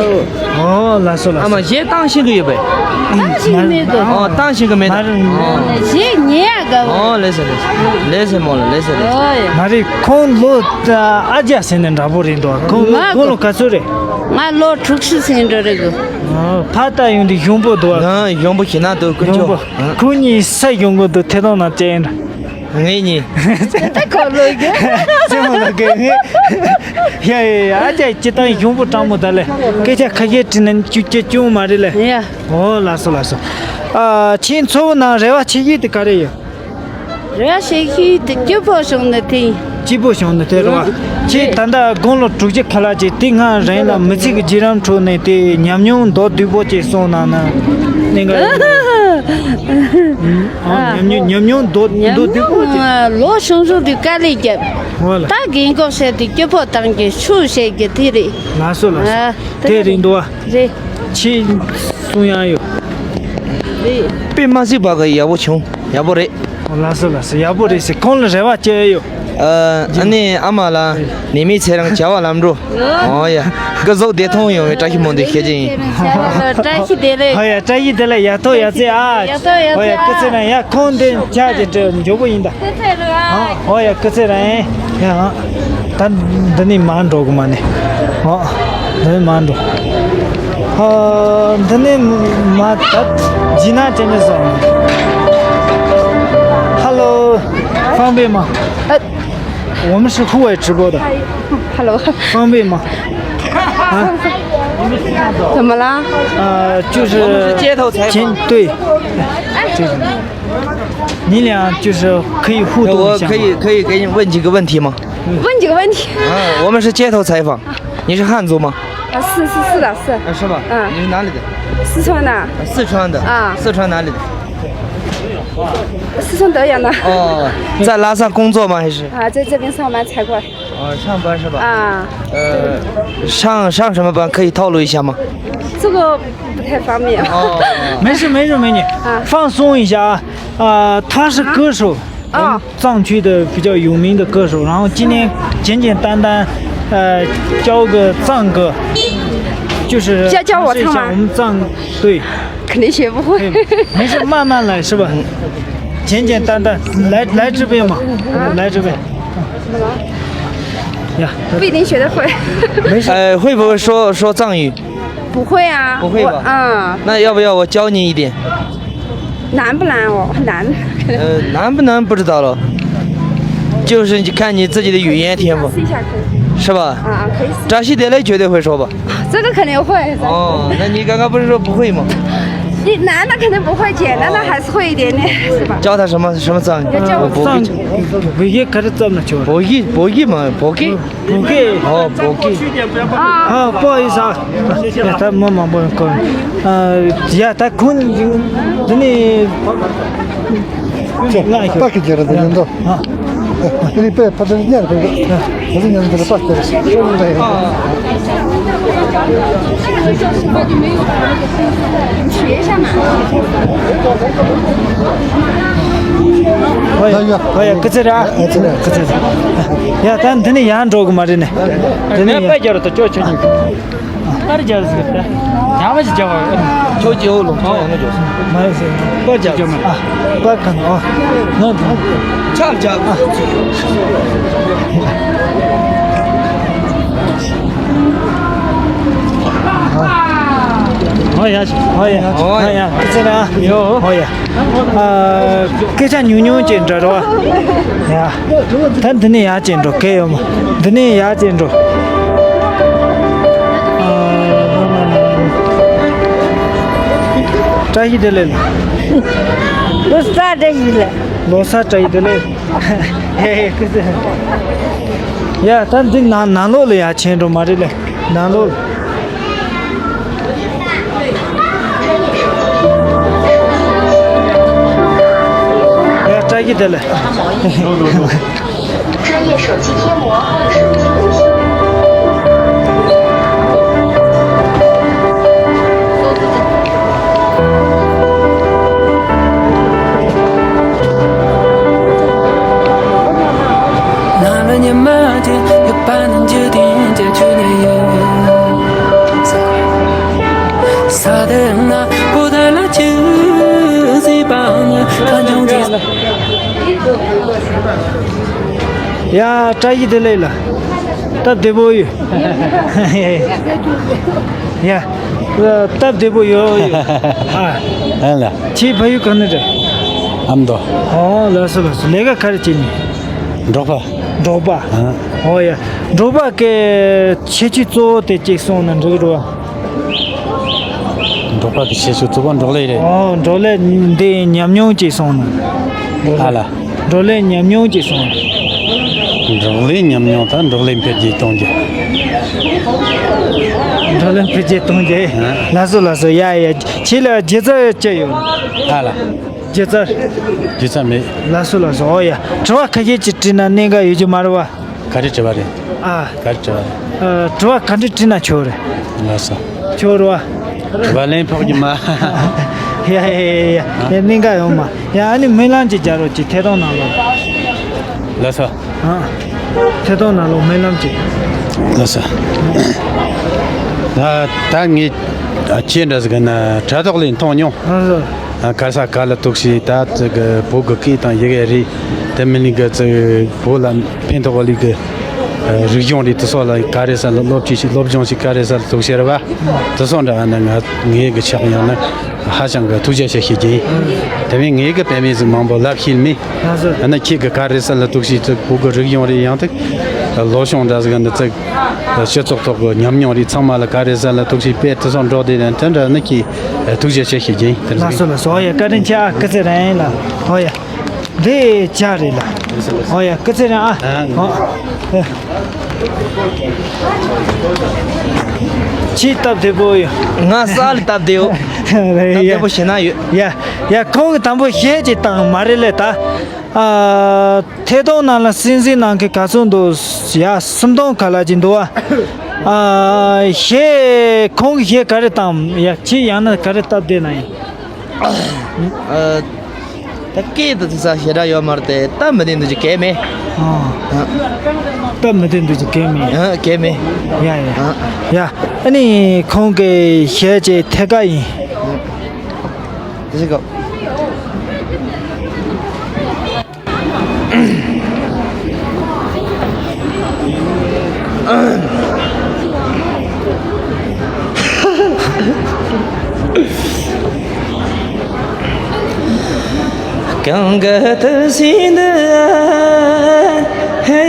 ཨོ་ལགས་སོ་ལགས་སོ། ཨ་མ་གཞས་བཏང་ཤེས་ཀྱི་ཡོད་པས། བཏང་ཤེས་ཀྱི་མེད་དོ། ཨོ། བཏང་ཤེས་ཀྱི་མེད་དོ། མ་རེད། ཨོ། གཞས་ཉན་ཡ་དགའ་བོ། ཨོ་ལགས་སོ་ལགས་སོ། ལགས་སོ་མོ་ལགས། ལགས་སོ་ལགས་སོ། ཨོ་ཡ། མ་རེད། ཁོང་ལོ་ཨ་རྒྱ་ཟེར་ནས་འདྲ་པོ་རེད་འདུག་ཨ། ཁོང་ལོ། ང་ཁོང་ལོ་ག་ཚོད་རེད། ང་ལོ་དྲུག་ཅུ་ཟིན་འགྲོ་རེད་གོ། ཨོ། ཕ་ད་ཡོང་དུས་གཞོན་པོ་འདུག་ཨ། ཨ། གཞོན་པོ་ཞེ་ན་འདུག་དཀོན་གཞོན་པོ། མཆོག་ཨ། ཁོང་གཉིས་ས་གཞོན་པོ་འདུག་ཐད་གཏོང་ནང་བཅར་ཡིན་འདྲ། ངེད་གཉིས། ད་ཁོ་ལོ་རྒྱུ། ཅི་མ་ལོ་རྒྱུ་ངེད། ཡ་ཡ་ཡ། ཨ་ཅག་སྤྱིར་བཏང་གཞོན་པོ་སྤྲང་མོ་ད་ལས། སྐད་ཆ་ཁ་ཤས་དྲིས་ན་ཅུ་ཅུ་ཅུང་མ་རེད་ལས། ཡ། ཨོ་ལགས་སོ་ལགས་སོ། ཨ། ཁྱེད་ཚོ་བོ་ནང་རེ་བ་ཆེ་ཤོས་དེ་ག་རེ་ཡོད། རེ་བ་ཆེ་ཤོས་དེ་སྐྱིད་པོ་བྱུང་ན་དེ་ཡིན། སྐྱིད་པོ་བྱུང་ན་དེ་རེད་བ། ཁྱེད་ད་ལྟ་དགུང་ལོ་དྲུག་ཅུ་ཁ་ལག་ཅིག་དེ་སྔ་རིང་ལ་མི་ཚེ་གི་བརྒྱུད་རིམ་ཁྲོད་ནས་དེ་ཉམས་མྱོང་མདོར་བསྡུས་པོ་ཅིག་གསུངས་གནང་ན་གནད་འགག་ཡོད། ཨ། ཉམས་མྱོང་ཉམས་མྱོང་མདོར་མདོར་བསྡུས་པོ་ཅིག་ལོ་ཆུང་ཆུང་དུས་དཀའ་ལས་བརྒྱབ། འོ་ལ། ད་རྒན་གོག་བྱས་ཏེ་སྐྱིད་པོ་བཏང་གི་ཆུ་བྱེད་ཀྱི་དེ་རེད། ལགས་སོ་ལགས་སོ། ཨ། དེ་རེད་འདུག་བ། རེད། ཁྱེད་གསུང་ཡ་ཡོད། རེད། དཔེ་མ་སྲིད་པ་གི་ཡག་པོ་བྱུང་། ཡག་པོ་རེད། ལགས་སོ་ལགས་སོ། ཡག་པོ་རེད་ཟེར། ཁོང་ལ་རེ་བ་ཅི་ཡོད། ཨ། ཨ་ནི་ཨ་མ་ལགས་ནད་མེད་ཚེ་རིང་བྱ་བ་ལམ་འགྲོ། ཨོ་ཡ། སྐུ་གཟུགས་བདེ་ཐང་ཡོང་བའི་བཀྲ་ཤིས་སྨོན་འདུན་ཞུ་རྒྱུ་ཡིན། བཀྲ་ཤིས་བདེ་ལེགས། ཨོ་ཡ། བཀྲ་ཤིས་བདེ་ལེགས། ཡ་ཐོ་ཡ་ཚེ་ཨ། ཡ་ཐོ་ཡ་ཚེ་ཨ། ཨོ་ཡ། སྐུ་ཚེ་རིང་། ཡ་ཁོང་འདི་ཆ་ཅེ་ཏྲེ་འཇོ་པོ་ཡིན་ད། སྐུ་ཚེ་རིང་། ཨོ་ཡ། སྐུ་ཚེ་རིང་། ཡ། ད་འདི་ནས་མར་འགྲོ་གི་མ་ནི། ཨོ། འདི་ནས་མར་འགྲོ། ཨ། འདི་ནས་མར་ད་ཇི་ན་ཅན་ནས་སོང་། Hello།方便吗？ 我们是户外直播的。Hello。方便吗？啊？怎么了？呃，就是街头采访。前，对，就是你俩就是可以互动一下吗？我可以，可以给你问几个问题吗？问几个问题？啊，我们是街头采访。你是汉族吗？啊，是，是，是的，是。啊，是吧？嗯。你是哪里的？四川的。啊，四川的。啊。四川哪里的？四川德阳的。哦，在拉萨工作吗？还是？啊，在这边上班才过来。 哦，上班是吧？啊。呃，上，上什么班？可以透露一下吗？这个不太方便。哦。没事，没事，美女。啊。放松一下啊。啊，他是歌手，啊。我们藏区的比较有名的歌手，然后今天简简单单，呃，教个藏歌，就是教，教我唱吗？尝试一下我们藏，对。肯定学不会。对，没事，慢慢来，是吧？嗯。简简单单，来，来这边嘛，来这边。 呀，不一定学得会。没事。呃，会不会说，说藏语？不会啊。不会吧？我，嗯。那要不要我教你一点？难不难哦？难。呃，难不难不知道了，就是你看你自己的语言天赋，试一下可以。是吧？啊，可以试。扎西德勒绝对会说吧？这个肯定会。哦，那你刚刚不是说不会吗？你难的肯定不会，简单的还是会一点点，是吧？教他什么，什么藏语？要教我。我不会。藏语，我也开始怎么教？博弈，博弈嘛，博弈。 བོད་སྐད། ཨོ། བོད་སྐད། ཨ། པོ་ཨི་ས། ཡ། ད་མི་མང་པོ་ཡོང་གི། ཨ། ཡ། ད་ཁོང་འདི་ནས། ལ་ཡོད། ད་གི་རྒྱལ་ར་འདི་ནས་འདུག་ཨ། དེ་ནས་པས་ཕ་དེར་ཉར་དགོས། ད་གི་ཉར་འདི་ལ་པ་དེར། ཨོ་ཡ། ཨོ་ཡ། སྐུ་ཚེ་རིང་། སྐུ་ཚེ་རིང་། ཡ། ད་འདི་ནས་ཡར་འགྲོ་གི་མ་རེད་ནས། འདི་ནས་ཡར། པར་རྒྱག་རོགས་ད། ཅོ་ཁྱོད་གཉིས། པར་རྒྱག་ཟིག་ད། ཡང་མ་ཞིག་རྒྱག་པ། ཁྱོད་ཀྱི་འོག་ལོག་ཁྱོད་ཡང་ན་འགྲོ། མ་རེད་ཟེར། པར་རྒྱག་ཟིག་ཨ། པར་གང་། ཨ། ནོར། ཆབ་རྒྱག་ཨ། ཨོ་ཡ། ཨོ་ཡ། ཨོ་ཡ། ཨོ་ཡ། ཨ། སྐད་ཆ་ཉུང་ཉུང་ཅིག་འདྲ་རོ། ཡ། ད་འདི་ནས་ཡར་ཅིག་འགྲོ། གལ་ཡོད་མ། འདི་ནས་ཡར་ཅིག་འགྲོ། ཨ། བཀྲ་ཤིས་བདེ་ལེགས། ལོ་གསར་བཀྲ་ཤིས་བདེ་ལེགས། ལོ་གསར་བཀྲ་ཤིས་བདེ་ལེགས། ཧེ་ཧེ། སྐུ་ཚེ། ཡ། ད་འདི་ནང་ནང་ལོགས་ལ་ཡར་ཕྱིན་འགྲོ་མ་རེད་ལེ། ནང་ལོགས་ལ། ཡ། བཀྲ་ཤིས་བདེ་ལེགས། 专业手机贴膜和手机护胸。ས་དེ་ན་བུ་དར་ལ་ཆུ་ཟིན་པ་ཉི་ཁ་འབྱུང་གི། ཡ། བཀྲ་ཤིས་བདེ་ལེགས་ལ། སྟབས་བདེ་པོ་ཡོད། ཡ། སྟབས་བདེ་པོ་ཡོད་ཡོད། ཨ། ཨ་ལ། ཁྱེད་ཕ་ཡུལ་ག་ནས་རེད། ཨ་མདོ། ཨོ་ལགས་སོ་ལགས་སོ། ལས་ཀ་ག་རེ་བྱེད་ནི། འབྲོག་པ། འབྲོག་པ། ཨ། ཨོ་ཡ། འབྲོག་པ་གི་ཁྱད་ཆོས་གཙོ་བོ་དེ་གཅིག་གསུངས་ན་འགྲིག་གི་རེད་བ། འབྲོག་པ་གི་ཁྱད་ཆོས་གཙོ་བོ་འབྲོག་ལས་རེད། ཨོ། འབྲོག་ལས་འདི་ཉམས་མྱོང་ཅིག་གསུངས་ན། ཨ་ལ། འབྲོག་ལས་ཉམས་མྱོང་ཅིག་གསུངས་ན། འབྲོག་ལས་ཉམས་མྱོང་དང་འབྲོག་ལས་འཕེལ་རྒྱས་གཏོང་རྒྱུ། འབྲོག་ལས་འཕེལ་རྒྱས་གཏོང་རྒྱུ། ཨ། ལགས་སོ་ལགས་སོ། ཡ་ཡ། ཁྱེད་ལ་སྒྱུ་རྩལ་ཅི་ཡོད། ཨ་ལ། སྒྱུ་རྩལ། སྒྱུ་རྩལ་མེད། ལགས་སོ་ལགས་སོ། ཨོ་ཡ། དྲི་བ་ཁ་ཤས་ཅིག་དྲིས་ན་གནད་འགག་ཡོད་རྒྱུ་མ་རེད་བ། ག་རེ་དྲི་བ་རེད། ཨ། ག་རེ་དྲི་བ་རེད། ཨ། དྲི་བ་ག་འདྲ་དྲིས་ན་ཆོག་རེད། ལགས་སོ། ཆོག་རེད་བ། དྲི་བ་ལན་ཕོག་གི་མ། ཡ་ཡ་ཡ་ཡ། ཡ། གནད་འགག་ཡོད་མ། ཡ། ཨ་ནི་སྨོན་ལམ་ཅིག་རྒྱག་རོགས་གྱིས། ཐད་གཏོང་ནང་ལོགས། ལགས་སོ། ཨ། ཐད་གཏོང་ནང་ལོགས་སྨོན་ལམ་ཅིག། ལགས་སོ། ད་ད་ངས་ཁྱེད་འདྲ་ཟིག་གི་ན་དྲ་ཐོག་ལས་མཐོང་མྱོང་། ལགས་སོ། ཨ། ག་ས་ག་ལ་ཐུག་ཤི། ད་ཙི་གི་བོད་གི་སྐད་དང་ཡི་གེ་རེད། དེ་མིན་ནི་གི་ཙི་བོད་ལ་ཕན་ཐོགས་ལི་གི་རིག་གཞུང་རེད། དེ་སོགས་ལ་ག་རེ་ས་ལ་སློབ་ཁྲིད་ཤིག། སློབ་སྦྱོང་ཞིག་ག་རེ་ས་ལ་ཐུག་ཤེར་བ། དེ་སོགས་འདྲ་ཨ་ན་ང་ངའི་གི་ཕྱག་ཡང་ན་ཧ་ཅང་གི་ཐུགས་རྗེ་ཆེ་ཞིག་ཡིན། དེ་མིན་ངའི་གི་བེད་མེད་ཟིག་མང་པོ་ལབ་ཤེས་མེད། ཨ་ན་ཁྱེད་གི་ག་རེ་ས་ལ་ཐུག་ཤི། ཙི་བོད་གི་རིག་གཞུང་རེད། ཡང་ཏིག་ལོ་གཞུང་འདྲ་ཟིག་ནི་ཙི་སྤྱི་ཚོགས་ཐོག་གི་ཉམས་མྱོང་རེད། ཚང་མ་ལ་ག་རེ་ས་ལ་ཐུག་ཤི་པས་དེ་སོགས་འགྲོ་དེ་ནི་དེ་འདྲ་ནི་ཁྱེད་ཐུགས་རྗེ་ཆེ་ཞིག་ཡིན། དེ་ལགས་སོ་ལགས་སོ། ཨོ་ཡ། བཀའ་དྲིན་ཆེ། ཨ། སྐུ་ཚེ་རིང་ལ། ཨོ་ཡ། འདི་ཇ་རེད་ལ། ཨོ་ཡ། སྐུ་ཚེ་རིང་། ཨ། ཨ། ཨོ། ཨ། ཁྱེད་སྟབས་བདེ་པོ་ཡོད། ང་ས་ལ་སྟབས་བདེ་ཡོད། རེད། སྟབས་བདེ་པོ་ཡ། བྱེད་ན་ཡོད། ཡ། ཡ། ཁོང་གིས་དང་པོ་གཞས་ཅིག་བཏང་མ་རེད་ལེ་ད། ཨ། ཐད་གཏོང་ནང་ལ་གསན་གཟིགས་གནང་མཁན་ག་ཚོད་འདུག། ཡ། སུམ་སྟོང་ཁ་ལ་ཅིག་འདུག་ཨ། ཨ། གཞས། ཁོང་གིས་གཞས་ག་རེ་བཏང་། ཡ། ཁྱེད་ཡང་ན་ག་རེ་སྟབས་བདེ་ན་ཡིན། ཨ། ད་སྐད་དུ་དེ་ས་ཞེ་དྲག་ཡོད་མ་རེད་དེ། སྟབས་མི་བདེ་འདུག་ཅིག་གས་མེད། ཨ། ཨ། སྟབས་མི་བདེ་འདུག་ཅིག་གས་མེད། ཨ། གས་མེད། ཡ་ཡ། ཨ། ཡ། ཨ་ནི་ཁོང་གི་གཞས་ཅིག་ཐད་ཀ་ཡིན། དེ་ཞིག་གོ། གང་གི་དུ་སྲིན་འདི། ཧེ།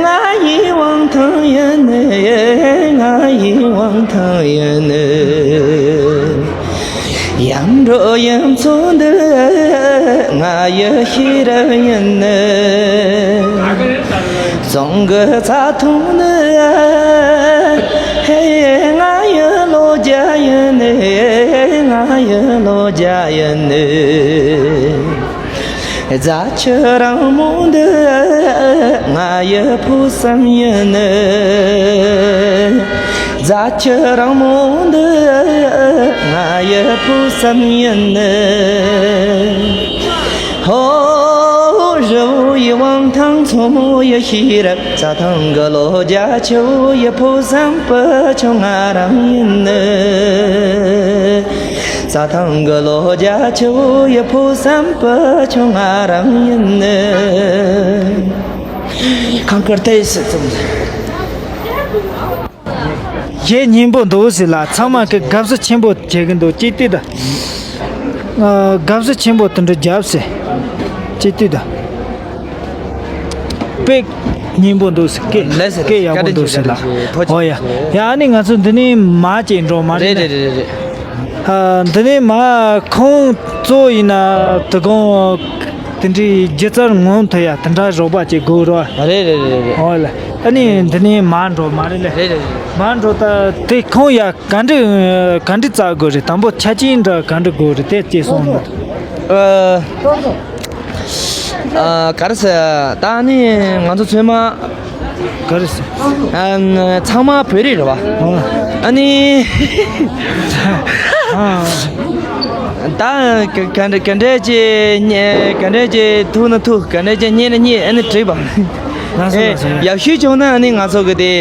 ང་ཡི་དབང་ཐང་ཡིན་ནི། ང་ཡི་དབང་ཐང་ཡིན་ནི། ཡང་འགྲོ་ཡང་ཚོ་འདི་ང་ཡི་ཤེས་རབ་ཡིན་ནི། རྫོང་གི་རྩྭ་ཐང་ནི། ཧེ། ང་ཡི་ལོ་རྒྱུས་ཡིན་ནི། ང་ཡི་ལོ་རྒྱུས་ཡིན་ནི། རྫ་ཆུ་རིང་མོ་འདི་ང་ཡི་ཕོ་བསམ་ཡིན་ནི། རྫ་ཆུ་རིང་མོ་འདི་ང་ཡི་ཕོ་བསམ་ཡིན་ནི། ཧོ། རི་བོ་ཡི་དབང་ཐང་མཚོ་མོ་ཡི་ཤེས་རབ། རྩྭ་ཐང་གི་ལོ་རྒྱུས་ཆུ་བོ་ཡི་ཕོ་བསམ་སྤུ་ཆུ་ང་རང་ཡིན་ནི། རྩྭ་ཐང་གི་ལོ་རྒྱུས་ཆུ་བོ་ཡི་ཕོ་བསམ་སྤུ་ཆུ་ང་རང་ཡིན་ནི། གང་དཀར་ཏེ་སི་ཙམ། གཞས་སྙན་པོ་འདུག་ཟེར་ལ། ཚང་མ་གི་དགའ་བསུ་ཆེན་པོ་བྱེད་གི་འདུག་ཅིག་ལྟོས་དང་། ཨ། དགའ་བསུ་ཆེན་པོ་དེ་འདྲ་རྒྱབ་ཟེར། ཅིག་ལྟོས་དང་། དཔེ་སྙན་པོ་འདུག་ཟེར། སྐད་ལགས་སོ། སྐད་ཡག་པོ་འདུག་ཟེར་ལ། ཨོ་ཡ། ཡ། ཨ་ནི་ང་ཚོ་འདི་ནས་མར་ཅིག་འགྲོ་མ་རེད། རེད་རེད་རེད་རེད། ཨ། འདི་ནས་མར་ཁོང་གཙོ་བོ་ཡིན་ན་དོ་དགོང་དེ་འདྲའི་སྒྱུ་རྩལ་ངོམ་ཐུབ་ཡ་དེ་འདྲ་རོགས་པ་ཅིག་དགོས་རོགས། རེད་རེད་རེད་རེད། ཨོ་ལ། ཨ་ནི་འདི་ནས་མར་འགྲོ་མ་རེད་ལེ། རེད་རེད་རེད། མར་འགྲོ་ད་དེ་ཁོང་ཡ་ག་འདྲ་ག་འདྲ་བཙལ་དགོས་རེད། དང་པོ་ཆ་རྐྱེན་འདྲ་ག་འདྲ་དགོས་རེད། དེ་སྐྱེས་སོང་ན། ཨ། ཨ། ག་རེ་ཟེར། ད་ནི་ང་ཚོ་ཚོད་མ། ག་རེ་ཟེར། ཨ། ཚང་མ་བོད་རིགས་རེད་བ། ཨ་ནི། ཨ། ད་ག་ག་འདྲ་ག་འདྲ་ཅིག་ག་འདྲ་ཅིག་ཐུག་ན་ཐུག་ག་འདྲ་ཅིག་རྙེད་ན་རྙེད། ཨ་ནི་འགྲིག་པ། ལགས་སོ་ལགས་སོ། ཡག་ཤོས་བྱུང་ན་ཨ་ནི་ང་ཚོ་གི་དེ་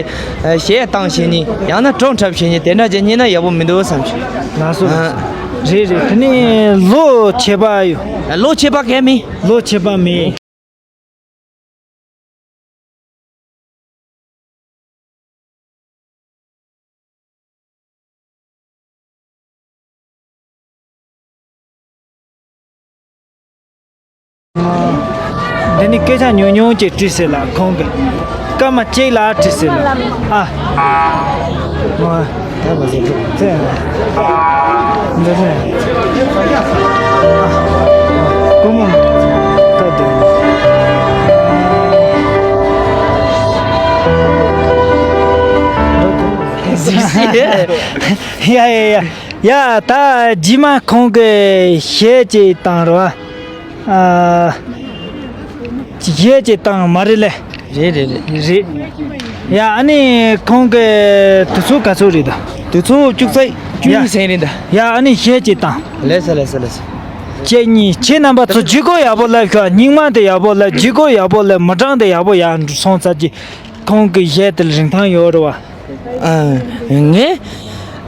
གཞས་བཏང་བྱས་ནས་ཡང་ན་བྲོ་འཁྲབ་བྱས་ནས་དེ་འདྲ་བྱས་ཉན་ན་ཡག་པོ་མི་འདུག་བསམ་བྱུང་། ལགས་སོ་ལགས་སོ། རེད་རེད། དེ་ནས་ལོ་ཆད་པ་ཡོད། ལོ་ཆད་པ་གས་མེད། ལོ་ཆད་པ་མེད། འདི་ནི་སྐད་ཆ་ཉུང་ཉུང་ཅིག་དྲིས་ཟེར་ལ་ཁོང་གིས་སྐར་མ་གཅིག་ལ་དྲིས་ཟེར་ལ། ཨ། ཨ། ད་བ་ཟེར་ཚེ། འདི་ཚེ། ཨ། ཀུ་མོ། ད་དེ། ཡ་ཡ་ཡ། ཡ། ད་རྗེས་མ་ཁོང་གིས་གཞས་ཅིག་བཏང་རོགས། ཨ། གཞས་ཅིག་བཏང་མ་རེད་ལེ། རེད་རེད་རེད། རེད། ཡ། ཨ་ནི་ཁོང་གི་དུས་ཚོད་ག་ཚོད་རེད་ད། དུས་ཚོད་བཅུ་རྩ་བཅུ་གཉིས་ཡ། ཟིན་རེད་ད། ཡ། ཨ་ནི་གཞས་ཅིག་བཏང་། ལེ་ས་ལེ་ས་ལེ་ས། གཅིག་གཉིས། ཁྱེད་རྣམ་པ་ཚོ་ལྗིད་ཁོག་ཡག་པོ་ལབ་ཤོག་སྙིང་མ་དེ་ཡག་པོ་ལབ། ལྗིད་ཁོག་ཡག་པོ་ལབ། མི་གྲངས་དེ་ཡག་པོ་ཡར་སོང་ཚར་གྱི། ཁོང་གི་གཞས་དེ་ལ་རིན་ཐང་ཡོད་རེད་བ། ཨ། ངས།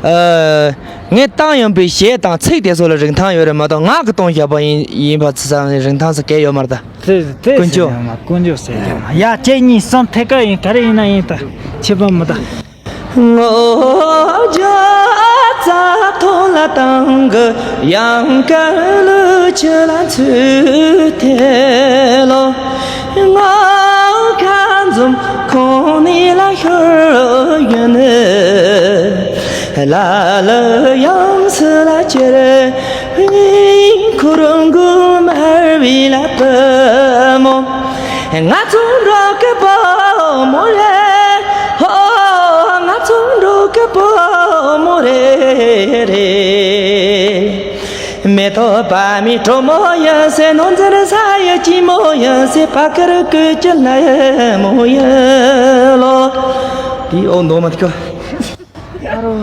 ཨ། ངས་བཏང་ཡོང་པའི་གཞས་དང་ཚིག་དེ་ཚོ་ལ་རིན་ཐང་ཡོད་རེད་མ་གཏོགས། ང་གིས་གཏོང་བཞག་པ་ཡིན་ཡིན་པ་ཚོ་ལ་རིན་ཐང་ཟེར་གང་ཡང་ཡོད་མ་རེད་ད། དེ་དེ་ཀུན་སྤྱོད། ཟེར་ཡང་མ། ཀུན་སྤྱོད་ཟེར་ཡང་མ། ཡ། གཅིག་གཉིས་གསུམ། ཐད་ཀར་ཡིན། ག་རེ་ཡིན་ན་ཡིན་ད། ཁྱད་པར་མི་འདུག་དེའི་འོག་འདོན་མ་ཐུབ་ཀ། ཨ་རོ།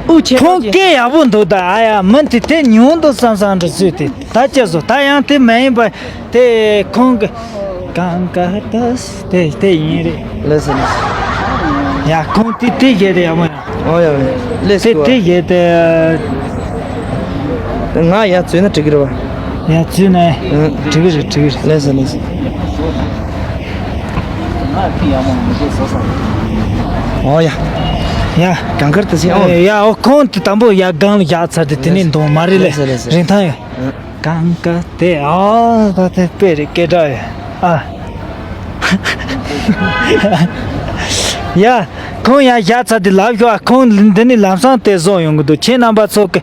ཨུ་ཆེ། ཁོང་སྐད་ཡག་པོ་འདུག་ད། ཨ་ཡ། མི་དེ་དེ་ཉུང་འདུག་བསམ་བསམ་འདྲ་བཟོས་ཏེ། ད་ཅི་བཟོ། ད་ཡང་དེ་མ་ཡིན་པ་དེ་ཁོང་གི་གང་ག་ད་དེ་དེ་ཡིན་རེད། ལགས་སོ་ལགས་སོ། ཡ། ཁོང་དེ་དེ་བྱས་ཏེ་ཡག་པོ་ཡང་། ཨོ་ཡ། ལགས་སོ། དེ་དེ་བྱས་ཏེ། ང་ཡར་འཛུལ་ན་འགྲིག་གི་རེད་བ། ཡར་འཛུལ་ན་ཨང་། འགྲིག་གི་རེད། འགྲིག་གི་རེད། ལགས་སོ་ལགས་སོ། ཨོ་ཡ། ཡ། གང་གར་དུ་སེ་ཨོ། ཡ། ཨོ། ཁོང་དེ་དང་པོ་ཡར་སྒང་ལ་བཞག་ཚར་ཏེ་དེ་ནས་འདོན་མ་རེད་ལེ། ལགས་སོ་ལགས་སོ། རིན་ཐང་ཡོད། ཨང་། གང་ག་དེ། ཨ། ད་དེ་དཔེ་རེད། སྐད་གྲགས་ཡོད། ཨ། ཡ། ཁོང་ཡར་བཞག་ཚར་ཏེ་ལབ་ཤོག་ཨ། ཁོང་འདི་ནས་ལམ་སང་དེ་བཟོ་ཡོང་གི་འདུག་ཁྱེད་རྣམ་པ་ཚོ་གི་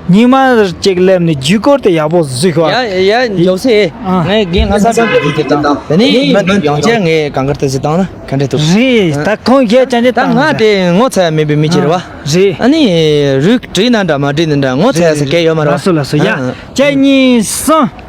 སྙིང་མ་གཅིག་སླེབས་ནས་ཇུས་འགོད་དེ་ཡག་པོ་བཟོས་ཤོག་ཨ། ཡ་ཡ། མགྱོགས་སེ། ཨ། ངས་རྒན་ལྷ་ས་བོད་ཀྱི་དེ་དང་། དེ་ནས་མི་འདི་ཡོང་ཆེད་ངས་གང་གར་དེ་ཟེར་བཏང་ན་ག་འདྲ་འདུག་རེད། ད་ཁོང་གཞས་ཅན་དེ་ད་བཏང་ང་ན་དེ་ངོ་ཚ་ཡ་མེད་པའི་མི་ཅིག་རེད་བ། རེད། ཨ་ནི་རུས་འགྲིག་ན་འདྲ་མ་འགྲིག་ན་འདྲ། ངོ་ཚ་ཡ་ཟེར་གལ་ཡོད་མ་རེད་བ། ལགས་སོ་ལགས་སོ། ཡ། ཨ། གཅིག་གཉིས་གསུམ།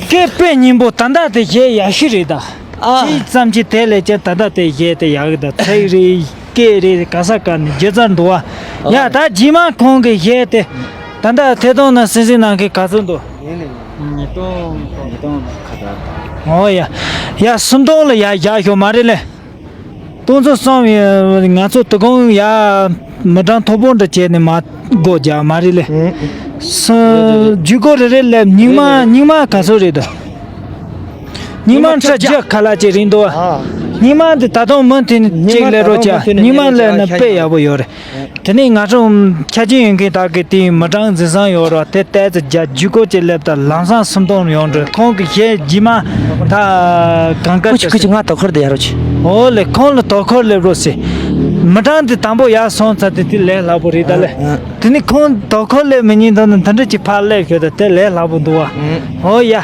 སྐད་དཔེ་སྙན་པོ། ད་ལྟ་དེ་གཞས་ཡག་ཤོས་རེད་ད། ཨ། ཅི་ཙམ་གྱིས་དེ་ལས་ཀྱང་ད་ལྟ་དེ་གཞས་དེ་ཡག་གི་ད། ཚིག་རེད། སྐད་རེད། ག་ས་ག་ནས་སྒྱུ་རྩལ་འདུག་བ། ཡ། ད་རྗེས་མ་ཁོང་གི་གཞས་དེ་ ད་ལྟ་ཐད་གཏོང་ནང་གསན་གཟིགས་གནང་མཁན་ག་ཚོད་འདུག? ཡིན་ནི། ཉིས་སྟོང་ཉིས་སྟོང་ཁ་ཐག་རེད། ཨོ་ཡ། ཡ་སུམ་སྟོང་ལ་ཡ་བཞག་ཤོག་མ་རེད་ལེ། སྟོང་ཚོ་གསུམ་ཡ། ང་ཚོ་དོ་དགོང་ཡ་མི་གྲངས་མཐོ་པོ་འདྲ་བྱས་ནས་མ་སྒོ་རྒྱག་མ་རེད་ལེ། ཨང་། ས་ཇུས་འགོད་རེ་རེ་ལབ། སྙིང་མ་སྙིང་མ་ག་ཚོད་རེད་དོ། སྙིང་མ་ཁྲི་བརྒྱ་ཁ་ལག་ཅིག་རེད་འདུག་ཨ། སྙིང་མ་འདི་ད་དུང་མུ་མཐུད་ནས་གཅིག་སླེབས་རོགས་བྱ། སྙིང་མ་སླེབས་ན་དཔེ་ཡག་པོ་ཡོད་རེད། དེ་ནས་ང་ཚོ་ཆ་རྐྱེན་ཡོད་མཁན་དག་གིས་དེའི་མི་གྲངས་འཛིན་བཟང་ཡོད་རེད་བ། དེ་ཏོག་ཙམ་རྒྱ་ཇུས་འགོད་ཅིག་སླེབས་དང་ལམ་སང་སུམ་སྟོང་ཡོང་འགྲོ། ཁོང་གི་གཞས་རྗེས་མ་ད་གང་ག་ཀུ་ཅི་ཀུ་ཅི་ང་དོ་ཁུར་དེ་ཡར་རོགས་བྱེད། ཨོ་ལེ། ཁོང་ལ་དོ་ཁུར་སླེབས་རོགས་ཟེར། མི་གྲངས་དེ་དང་པོ་ཡར་སོང་ཚར་དེ་དེ་ལས་སླ་པོ་རེད་ད་ལེ། ཨ། དེ་ནས་ཁོང་དོ་ཁུར་སླེབས་མི་ཉན་དོན་དུ་འདི་འདྲ་ཅིག་ཕར་སླེབས་ཤོག་ད་དེ་ལས་སླ་པོ་འདུག་བ། ཨ། ཨོ་ཡ།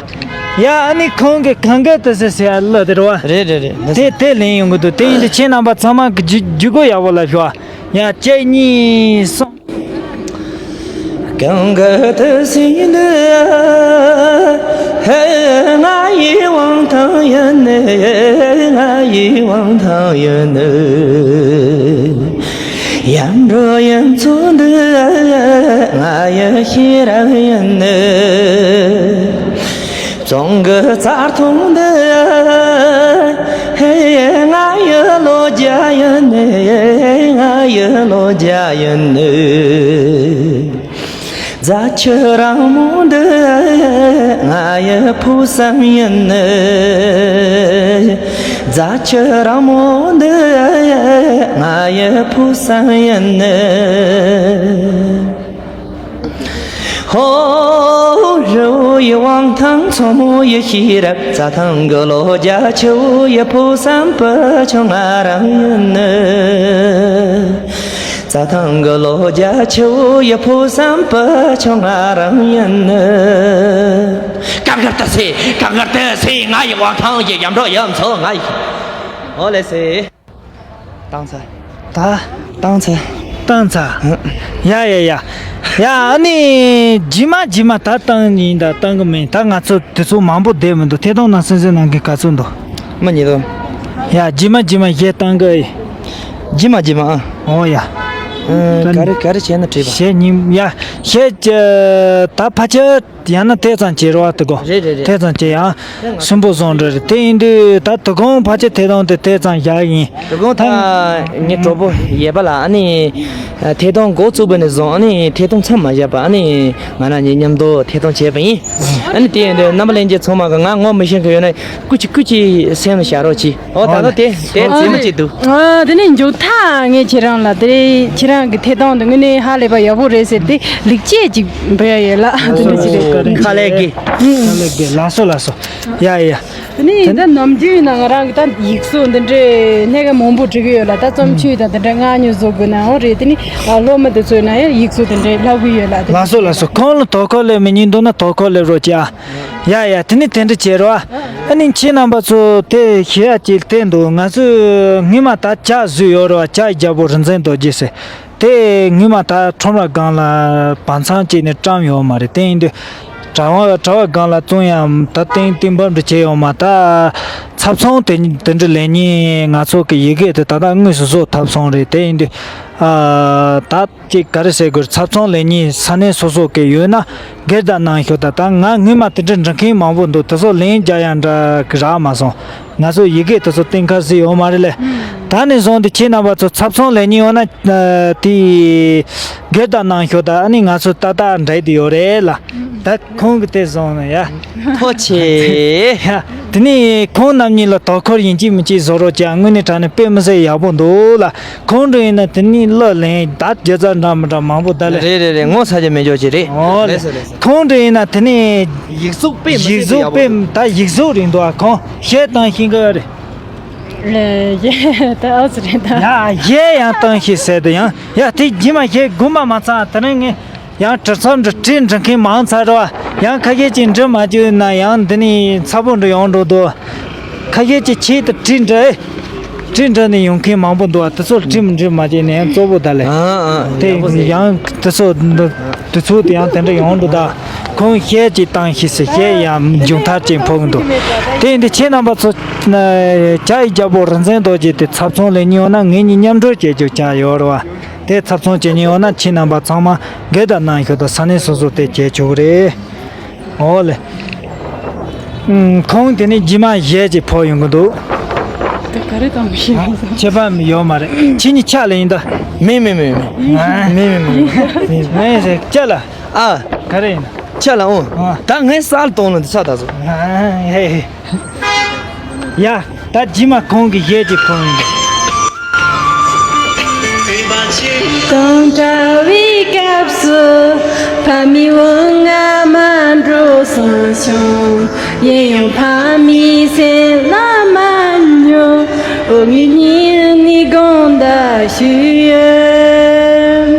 ཡ་ཨ་ནི་ཁོང་གི་གང་ག་དེ་ཟེར་ཟེར་ཡ་ལོ་དེ་རེད་བ། རེད་རེད་རེད། དེ་དེ་ལེན་ཡོང་གི་འདུག་དེ་ཡིན་དུས་ཁྱེད་རྣམ་པ་ཚང་མ་གི་ཇུས་ཇུས་འགོད་ཡག་པོ་ལབ་ཤོག་ཨ། ཡ་གཅིག་གཉིས་གསུམ། གང་ག་དེ་ཟིན་ནི། ང་ཡི་དབང་ཐང་ཡིན་ནི། ང་ཡི་དབང་ཐང་ཡིན་ནི། ཡམ་རོ་ཡིན་ཚོ་འདི་ང་ཡི་ཤེས་རབ་ཡིན་ནི། བཙོང་གི་རྩར་ཐོང་འདི། ཧེ་ང་ཡི་ལོ་རྒྱུས་ཡིན་ནི། ང་ཡི་ལོ་རྒྱུས་ཡིན་ནི། རྫ་ཆུ་རིང་མོ་འདི་ང་ཡི་ཕོ་བསམ་ཡིན་ནི། རྫ་ཆུ་རིང་མོ་འདི་ང་ཡི་ཕོ་བསམ་ཡིན་ནི། ཧོ། རི་བོ་ཡི་དབང་ཐང་མཚོ་མོ་ཡི་ཤེས་རབ། རྩྭ་ཐང་གི་ལོ་རྒྱུས་ཆུ་བོ་ཡི་ཕོ་བསམ་སྤུ་ཆུང་ང་རང་ཡིན་ནི། རྩྭ་ཐང་གི་ལོ་རྒྱུས་ཆུ་བོ་ཡི་ཕོ་བསམ་སྤུ་ཆུང་ང་རང་ཡིན་ནི། གང་གར་ལྟ་སེ་གང་གར་ལྟ་སེ་ང་ཡི་དབང་ཐང་ཡི་ཡམ་འགྲོ་ཡི་མཚོ་ང་ཡི། ཨོ་ལེ་སེ། བཏང་ཚར། ད། བཏང་ཚར། བཏང་ཚར། ཧུམ། ཡ་ཡ་ཡ། ཡ་ཨ་ནི། རྗེས་མ་རྗེས་མ་ད་བཏང་ཡིན་ད་བཏང་གི་མིན་ད་ང་ཚོ་དུས་ཚོད་མང་པོ་བསྡད་མི་འདུག་ཐད་གཏོང་ནང་གསན་གཟིགས་གནང་མཁན་ག་ཚོད་འདུག་མི་གཉིས་དོ། ཡ་རྗེས་མ་རྗེས་མ་གཞས་བཏང་གི། རྗེས་མ་རྗེས་མ་ཨ། ཨོ་ཡ། ཨ། ག་རེ་ག་རེ་བྱས་ན་བྲིས་པ། གཞས་ཉིན་ཡ། གཞས་ཀྱི་ད་ཕལ་ཆེར། ཡང་ན་དེ་ཙམ་བྱེད་རོགས་དེ་གོ། རེད་རེད་རེད། དེ་ཙམ་བྱེད་ཡང་། སུན་པོ་བཟོ་འདྲ་རེད། དེ་ཡིན་དུས་ད་དོ་དགོང་ཕལ་ཆེར་ཐད་གཏོང་དེ་དེ་ཙམ་བཞག་ཡིན། དོ་དགོང་ད་ངའི་གྲོགས་པོ་ཡས་པ་ལགས་ཨ་ནི། ཐད་གཏོང་འགོ་བཙུགས་པ་ནས་བཟུང་ཨ་ནི་ཐད་གཏོང་མཚམས་མ་བཞག་པ་ཨ་ནི་ང་རང་གཉིས་མཉམ་དུ་ཐད་གཏོང་བྱས་པ་ཡིན། ཨ་ནི་དེ་ཡིན་དུས་རྣམ་པ་ལྷན་རྒྱས་ཚང་མ་གི་ང་ངོ་མི་ཤེས་མཁན་ཡོད་ན་སྐུ་མཁྱེན་སྐུ་མཁྱེན་སེམས་ལ་བཞག་རོགས་གྱིས། ཨོ་ད་ལྟ་དེ་དེ་རྫི་མ་གཅིག་འདུག་ཨ་དེ་ནས་མཇུག་མཐའ་ངས་ཁྱེད་རང་ལ་དེ་ཁྱེད་རང་གི་ཐད་གཏོང་དེ་དངོས་གནས་ཧ་ལས་པ་ཡག་པོ་རེད་ཟེར་ཏེ་ལེགས་སྐྱེས་ཅིག་འབུལ་ཡ་ཡོད་ལ་དེ་འདྲ་ཅིག་རེད། ཁ་ལས་ཀྱི། ཁ་ལས་ཀྱི་ལགས་སོ་ལགས་སོ། ཡ་ཡ། དེ་ནས་ད་ནམ་རྒྱུན་ཡིན་ན་ང་རང་གི་ད་ཡིག་གཟུགས་འདི་འདྲའི་སྣ་ཁ་མང་པོ་འབྲི་གི་ཡོད་ལ་ད་རྩོམ་ཆོས་དང་དེ་འདྲ་མངགས་ཉོ་བཟོ་དགོས་ན་འོ་རེད། དེ་ནས་སློབ་མ་དེ་ཚོ་ཡིན་ན་ཡང་ཡིག་གཟུགས་དེ་འདྲའི་ལྷག་གི་ཡོད་ལ་དེ། ལགས་སོ་ལགས་སོ། ཁོང་ལ་དོ་ཁུར་སླེབས་མི་ཉན་འདུག་ན་དོ་ཁུར་སླེབས་རོགས་གྱིས་ཨ། ཡ་ཡ། དེ་ནི་དེ་འདྲ་བྱེད་རོགས། ཨ་ནི་ཁྱེད་རྣམ་པ་ཚོ་དེ་ཞུ་ཡ་ཅིག་བལྟས་འདུག་ང་ཚོས་སྔོན་མ་ད་ཇ་བཟོས་ཡོད་རེད་བ། ཇ་ཡི་རྒྱལ་པོ་རིག་འཛིན་རྡོ་རྗེ་ཟེར། དེ་སྔོན་མ་ད་ཁྲོམ་ར་སྒང་ལ་བར་མཚམས་བཅད་ནས་བཀྲམ་ཡོད་མ་རེད། དེ་ཡིན་དུས་གྲྭ་བ་གྲྭ་བ་སྒང་ལ་བཙོང་ཡ་ད་ཏིང་ཏིང་འབབ་འདྲ་བྱས་ཡོད་མ། ད་ཚབ་ཚོང་དེ་དེ་འདྲ་ལེན་མཁན་ང་ཚོ་གི་ཡི་གེ་དེ་ད་ལྟ་དངོས་སུ་བཟོ་ཐབས་སོང་རེད། དེ་ཡིན་དུས་ཨ་ད། ཅིག་ག་རེ་ཟེར་དགོས། ཚབ་ཚོང་ལེན་མཁན་ས་གནས་སོ་སོ་གི་ཡོད་ན་སྒེར་བདག་གནང་ཤོག་ད་ལྟ་ང་སྔོན་མ་དེ་འདྲ་འབྲི་མཁན་མང་པོ་འདུག་དེ་ཚོ་ལན་རྒྱག་ཡ་འདྲ་གི་རག་མ་སོང་། ང་ཚོ་ཡི་གེ་དེ་ཚོ་གཏན་འཁེལ་སྲིད་ཡོད་མ་རེད་ལེ། ད་ནས་བཟུང་སྟེ་ཁྱེད་རྣམ་པ་ཚོ་ཚབ་ཚོང་ལེན་མཁན་ཡོད་ན་དེ་སྒེར་བདག་གནང་ཤོག་ད་ཨ་ནི་ང་ཚོ་ཏག་ཏག་འདྲ་ཡི་དེ་ཡོད་རེད་ལ། ད་ཁོང་གི་དེ་བཟུང་ན་ཡ། ཐུགས་རྗེ་ཆེ། ཡ། དེ་ནས་ཁོང་རྣམ་གཉིས་ལ་དོ་ཁུར་ཡིན་གཅིག་མིན་གཅིག་བཟོ་རོགས་བྱ། དངོས་གནས་དྲང་གནས་དཔེ་མི་སྲིད་ཡག་པོ་འདུག་ལ། ཁོང་འདྲ་ཡིན་ན་དེ་ནས་གླུ་ལེན་ད་སྒྱུ་རྩལ་འདྲ་མི་འདྲ་མང་པོ་ད་ལས། རེད་རེད་རེད། ངོ་ཚ་རྒྱུ་མེད་འཇོག་ཅིག་རེད། ཨོ་ལེ། ལེ་སོ་ལེ་སོ། ཁོང་འདྲ་ཡིན་ན་དེ་ནས་ཡིག་གཟུགས་དཔེ་མི་སྲིད་ཡག་པོ་འདུག་ཡིག་གཟུགས་དཔེ་ད་ཡིག་གཟུགས་རེད་འདུག་ཨ་ཁོང་གཞས་བཏང་ཤེས་ཀྱི་རེད། ལེ་གཞས་ད་ཨོ་ཙི་རེད་ད། ཡ་གཞས་ཡང་བཏང་ཤེས་ཟེར་དུ་ཡང་ཡ་དེ་རྗེས་མ་གཞས་དགོངས་པ་མ་ཚང་དེ་རིང་ངས། ཡང་བྲི་ཚབ་འདྲ་བྲིས་འབྲི་མཁན་མང་ཚར་རོ། ཡང་ཁ་ཤས་ཀྱིས་འབྲི་མ་བཅུག་ན་ཡང་འདི་ནས་ཚ་པོ་འདྲ་ཡོང་འགྲོ་འདུག་ཁ་ཤས་ཀྱིས་ཆེད་དུ་བྲིས་འབྲི། བྲིས་འབྲི་ནས་ཡོང་མཁན་མང་པོ་འདུག་དེ་ཚོ་བྲིས་མི་འབྲི་མ་བྱས་ནས་ཡང་གཙོ་བོ་ད་ལས། ཨ་ཨ་དེ་ཡག་པོ་ཟེར། ཡང་དེ་ཚོ་འདི་དུས་ཚོད་དེ་ཡང་དེ་འདྲ་ཡོང་འགྲོ་ད། ཁོང་གཞས་ཅིག་བཏང་ཤིག་ཟེར་གཞས་ཡང་མཇུག་མཐར་ཅིག་ཕོག་གི་འདུག་དེ་ཡིན་དུས་ཁྱེད་རྣམ་པ་ཚོ་ཇ་ཡི་རྒྱལ་པོ་རིག་འཛིན་རྡོ་རྗེ་དེ་ཚབ་ཚོང་ལེན་མཁན་ཡོད་ན་ངེད་གཉིས་མཉམ་འབྲེལ་བྱེད་རྒྱུ་ཅང་ཡོད་རེད་བ། དེ་ཚབ་མཚོན་བྱེད་མཁན་ཡོད་ན་ཁྱེད་རྣམ་པ་ཚང་མ་སྒེར་དང་ནང་ཞོག་དང་ས་གནས་སོ་སོ་དེ་བྱེད་ཆོག་གི་རེད། འོ་ལེ། ཨུམ། ཁོང་དེ་ནས་རྗེས་མ་གཞས་ཅིག་ཕོག་ཡོང་གི་འདུག་དེ་ག་རེ་དང་མི་ཤེས། ཁྱད་པར་ཡོད་མ་རེད། ཁྱེད་གཉིས་ཆ་ལ་ཡིན་ད། མེད་མེད་མེད་མེད། ཨ། མེད་མེད་མེད་མེད། ངས་ཟེར་ཆ་ལ། ཨ། ག་རེ་ཡིན། ཆ་ལ་འོང་། ཨ། ད་ངས་སལ་གཏོང་ལ་འདི་ས་ད་ཚོ། ཨ། ཧེ་ཧེ། ཡ། ད་རྗེས་མ་ཁོང་གི་གཞས་ཅིག་ཕོག་ཡོང་ད། དང་འདྲ་བའི་སྐབས་སུ་ཕ་མའི་འོ་ང་མ་འགྲོ་སོང་བྱུང་། ཡིན་ཡང་ཕ་མའི་སེམས་ལ་མ་ཉོ། འོ་ངའི་སྙིང་ནས་དགོངས་དག་ཞུ་ཡོད།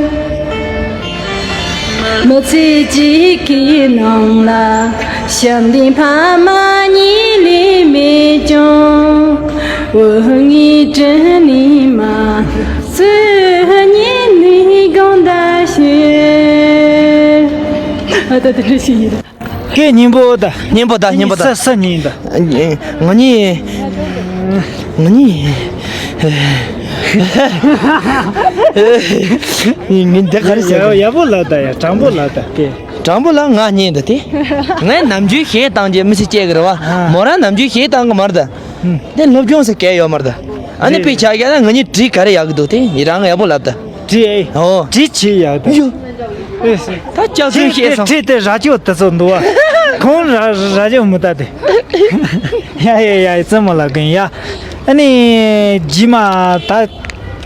མི་ཚེ་གཅིག་གི་ནང་ལ་ཞབས་འདེགས་ཕ་མ་གཉིས་ལས་མེད་ཀྱང་། འོ་ངའི་དྲིན་ནི་མ་ཚོས་སྙིང་ནས་དགོངས་དག་ཞུ། ཨ་ད་དེ་འདྲ་ཞིག་ཡིན། སྐད་སྙན་པོ་ད། སྙན་པོ་ད་སྙན་པོ་ད། ས་ས་སྙན་ད། ང་གཉིས། ང་གཉིས། ངས་འདི་ག་རེ་ཟེར་དགོས། ཡག་པོ་ལབ་ད་ཡ། དྲང་པོ་ལབ་ད་སྐད། དྲང་པོ་ལ་ང་སྙན་ད་དེ། ངས་ནམ་རྒྱུན་གཞས་བཏང་རྗེས་མི་ཚེ་སྐྱེལ་གི་རེད་བ། ཨ། མོ་རང་ནམ་རྒྱུན་གཞས་བཏང་གི་མ་རེད་ད། ཨུམ། དེ་སློབ་སྦྱོང་ཟེར་གལ་ཡོད་མ་རེད་ད། ཨ་ནི་རེད། དཔེ་ཆ་རྒྱག་ན་ང་གཉིས་བྲིས་ག་རེ་ཡག་གི་འདུག་དེ་ཡི་རང་ཡག་པོ་ལབ་ད། བྲིས་ཨེ། ཨོ། བྲིས་ཆེ་ཡག་ད། ཡོ། ཨེ་སེ། ད་ལྕགས་ཚོན་བཤད་སོང་། ཁྲིད་དེ་ར་ཅོ་དེ་ཚོ་འདུག་བ། ཁོང་ར་ར་ཅོ་མི་ལྟ་དེ། ཡ་ཡ་ཡ་རྩེད་མོ་ལབ་གིན་ཡ། ཨ་ནི་རྗེས་མ་ད་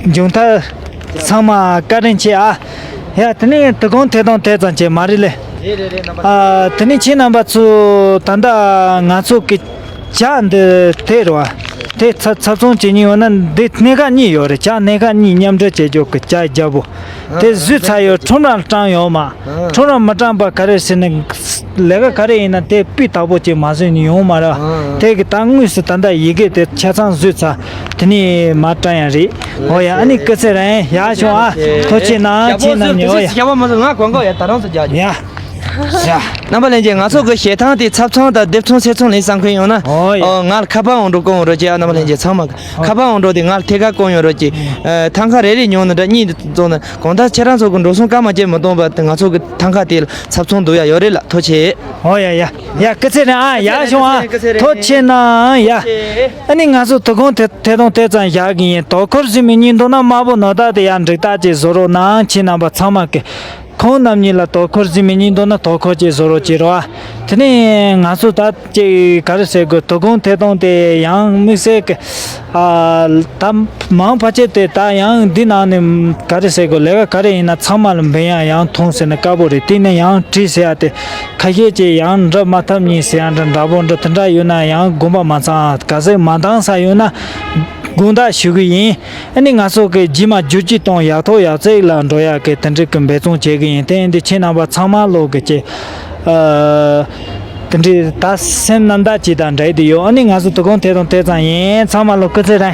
མཇུག་མཐར་ཚང་མ་བཀའ་དྲིན་ཆེ་ཨ། ཡ་དེ་ནས་དོ་དགོང་ཐད་གཏོང་དེ་ཙམ་བྱས་མ་རེད་ལེ། ཨ། དེ་ནས་ཁྱེད་རྣམ་པ་ཚོ་ད་ལྟ་ང་ཚོ་གི་ཇ་འདི་དེ་རེད་བ། དེ་ཚ་ཚབ་ཚོང་བྱེད་མཁན་ཡོད་ན་འདི་སྣེ་ཁ་གཉིས་ཡོད་རེད། ཇ་སྣེ་ཁ་གཉིས་མཉམ་འབྲེལ་བྱེད་ཆོག་གི་ཇ་རྒྱལ་པོ། དེ་བཟོས་ཚར་ཡོད། ཁྲོམ་ར་སྤྲང་ཡོད་མ། ཁྲོམ་ར་མི་སྤྲང་པ་ག་རེ་ཟེར་ན། ལས་ཀ་ག་རེ་ཡིན་ན་དེ་སྤུས་དག་པོ་ཅིག་མ་བཟོས་ནས་ཡོང་མ་རེད། དེ་གི་ད་དངོས་སུ་ད་ལྟ་ཡི་གེ་དེ་ཆ་ཚང་བཟོས་ཚར། དེ་ནས་མ་སྤྲང་ཡ་རེད། ཨོ་ཡ། ཨ་ནི་སྐུ་ཚེ་རིང་ཡག་བྱུང་ཨ། ཐུགས་རྗེ་གནང་། ཁྱེད་རྣམས་ནས། ཨོ་ཡ། ཞབས་པ་མ་ཟེར། ང་གོན་གོ་ཡ། ད་རང་ཚོ་རྒྱག་རྒྱུ། ཡ། ཡ། རྣམ་པ་ལྷན་རྒྱས། ང་ཚོ་གི་གཞས་ཐང་དེ་ཚབ་ཚང་དང་སྡེབ་ཚོང་ཚེ་ཚོང་ལེན་བསམ་མཁན་ཡོད་ན། ཨོ་ཡ། ཨོ། ང་ལ་ཁ་པར་འོང་འགྲོ་སྐོང་རོགས་གྱིས་ཨ། རྣམ་པ་ལྷན་རྒྱས་ཚང་མ་གི་ཁ་པར་འོང་འགྲོ་དེ་ང་ལ་ཐད་ཀར་སྐོང་ཡོང་རོགས་གྱིས། ཨ། ཐང་ཁ་རེ་རེ་ཉོ་ན་འདྲ། གཉིས་བཙོང་ན། གང་ལྟར་ཁྱེད་རང་ཚོ་གི་འགྲོ་སོང་སྐར་མ་བརྒྱབ་མི་གཏོང་བར་དེ་ང་ཚོ་གི་ཐང་ཁ་དེ་ལ་ཚབ་ཚོང་བསྡུ་ཡ་ཡོད་རེད་ལ། ཐུགས་རྗེ་ཆེ། ཨོ་ཡ་ཡ་ཡ། སྐུ་ཚེ་རིང་ཨ། ཡག་བྱུང་ཨ། སྐུ་ཚེ་རིང་། ཐུགས་རྗེ་གནང་ཡ། ཨ་ནི་ང་ཚོ་དོ་དགོང་དེ་ཐད་གཏོང་དེ་ཙམ་བཞག་གི་ཡིན། དོ་ཁུར་ཟིན་མི་གཉིས་འདུག་ན་དམར་པོ་ནོར་བདག་དེ་ཡང་འགྲིག་རྟགས་ཅིག་བཟོ་རོགས་གནང་། ཁྱེད་རྣམ་པ་ཚང་མ་གི། ཁོང་རྣམ་གཉིས་ལ་དོ་ཁུར་ཟིན་མི་གཉིས་འདུག་ན་དོ་ཁུར་ཅིག་བཟོ་རོགས་བྱེད་རོགས་ཨ། དེ་ནས་ང་ཚོ་ད་ཅིག་ག་རེ་ཟེར་དགོས། དོ་དགོང་ཐད་གཏོང་དེ་ཡང་དམིགས་བསལ་གི། ཨ། ད་མང་ཕལ་ཆེར་དེ་ད་ཡང་འདི་ནང་ནས་ག་རེ་ཟེར་དགོས། ལས་ཀ་ག་རེ་ཡིན་ན་ཚང་མ་ལ་འབེན་ཡ་ཡང་ཐོངས་ཟེར་ན་དཀའ་པོ་རེད། དེ་ནས་ཡང་བྲིས་ཟེར་ཡ་དེ་ཁ་ཤས་ཀྱིས་ཡང་འབྲི་མ་ཐུབ་མཁན་ཟེར་ཡ་འདྲ་འདྲ་པོ་འདྲ་དེ་འདྲ་ཡོད་ན་ཡང་དགོངས་པ་མ་ཚོམ། གལ་སྲིད་མ་འདང་ས་ཡོད་ན་དགོངས་དག་ཞུ་གི་ཡིན། ཨ་ནི་ང་ཚོ་གི་རྗེས་མ་བསྒྱུར་བཅོས་གཏོང་ཡག་ཐོག་ཡག་བརྩེགས་ལ་འགྲོ་ཡག་གི་དེ་འདྲའི་གི་འབད་བརྩོན་བྱེད་གི་ཡིན། དེ་ཡིན་དུས་ཁྱེད་རྣམ་པ་ཚང་མ་ལོག་གི་ཅིག། ཨ། དེ་འདྲའི་ད་སེམས་རྣམ་དག་ཅིག་དང་འདྲ་དེ་ཡོད། ཨ་ནི་ང་ཚོ་དོ་དགོང་ཐད་གཏོང་དེ་ཙམ་ཡིན། ཚང་མ་ལོག་སྐུ་ཚེ་རིང་།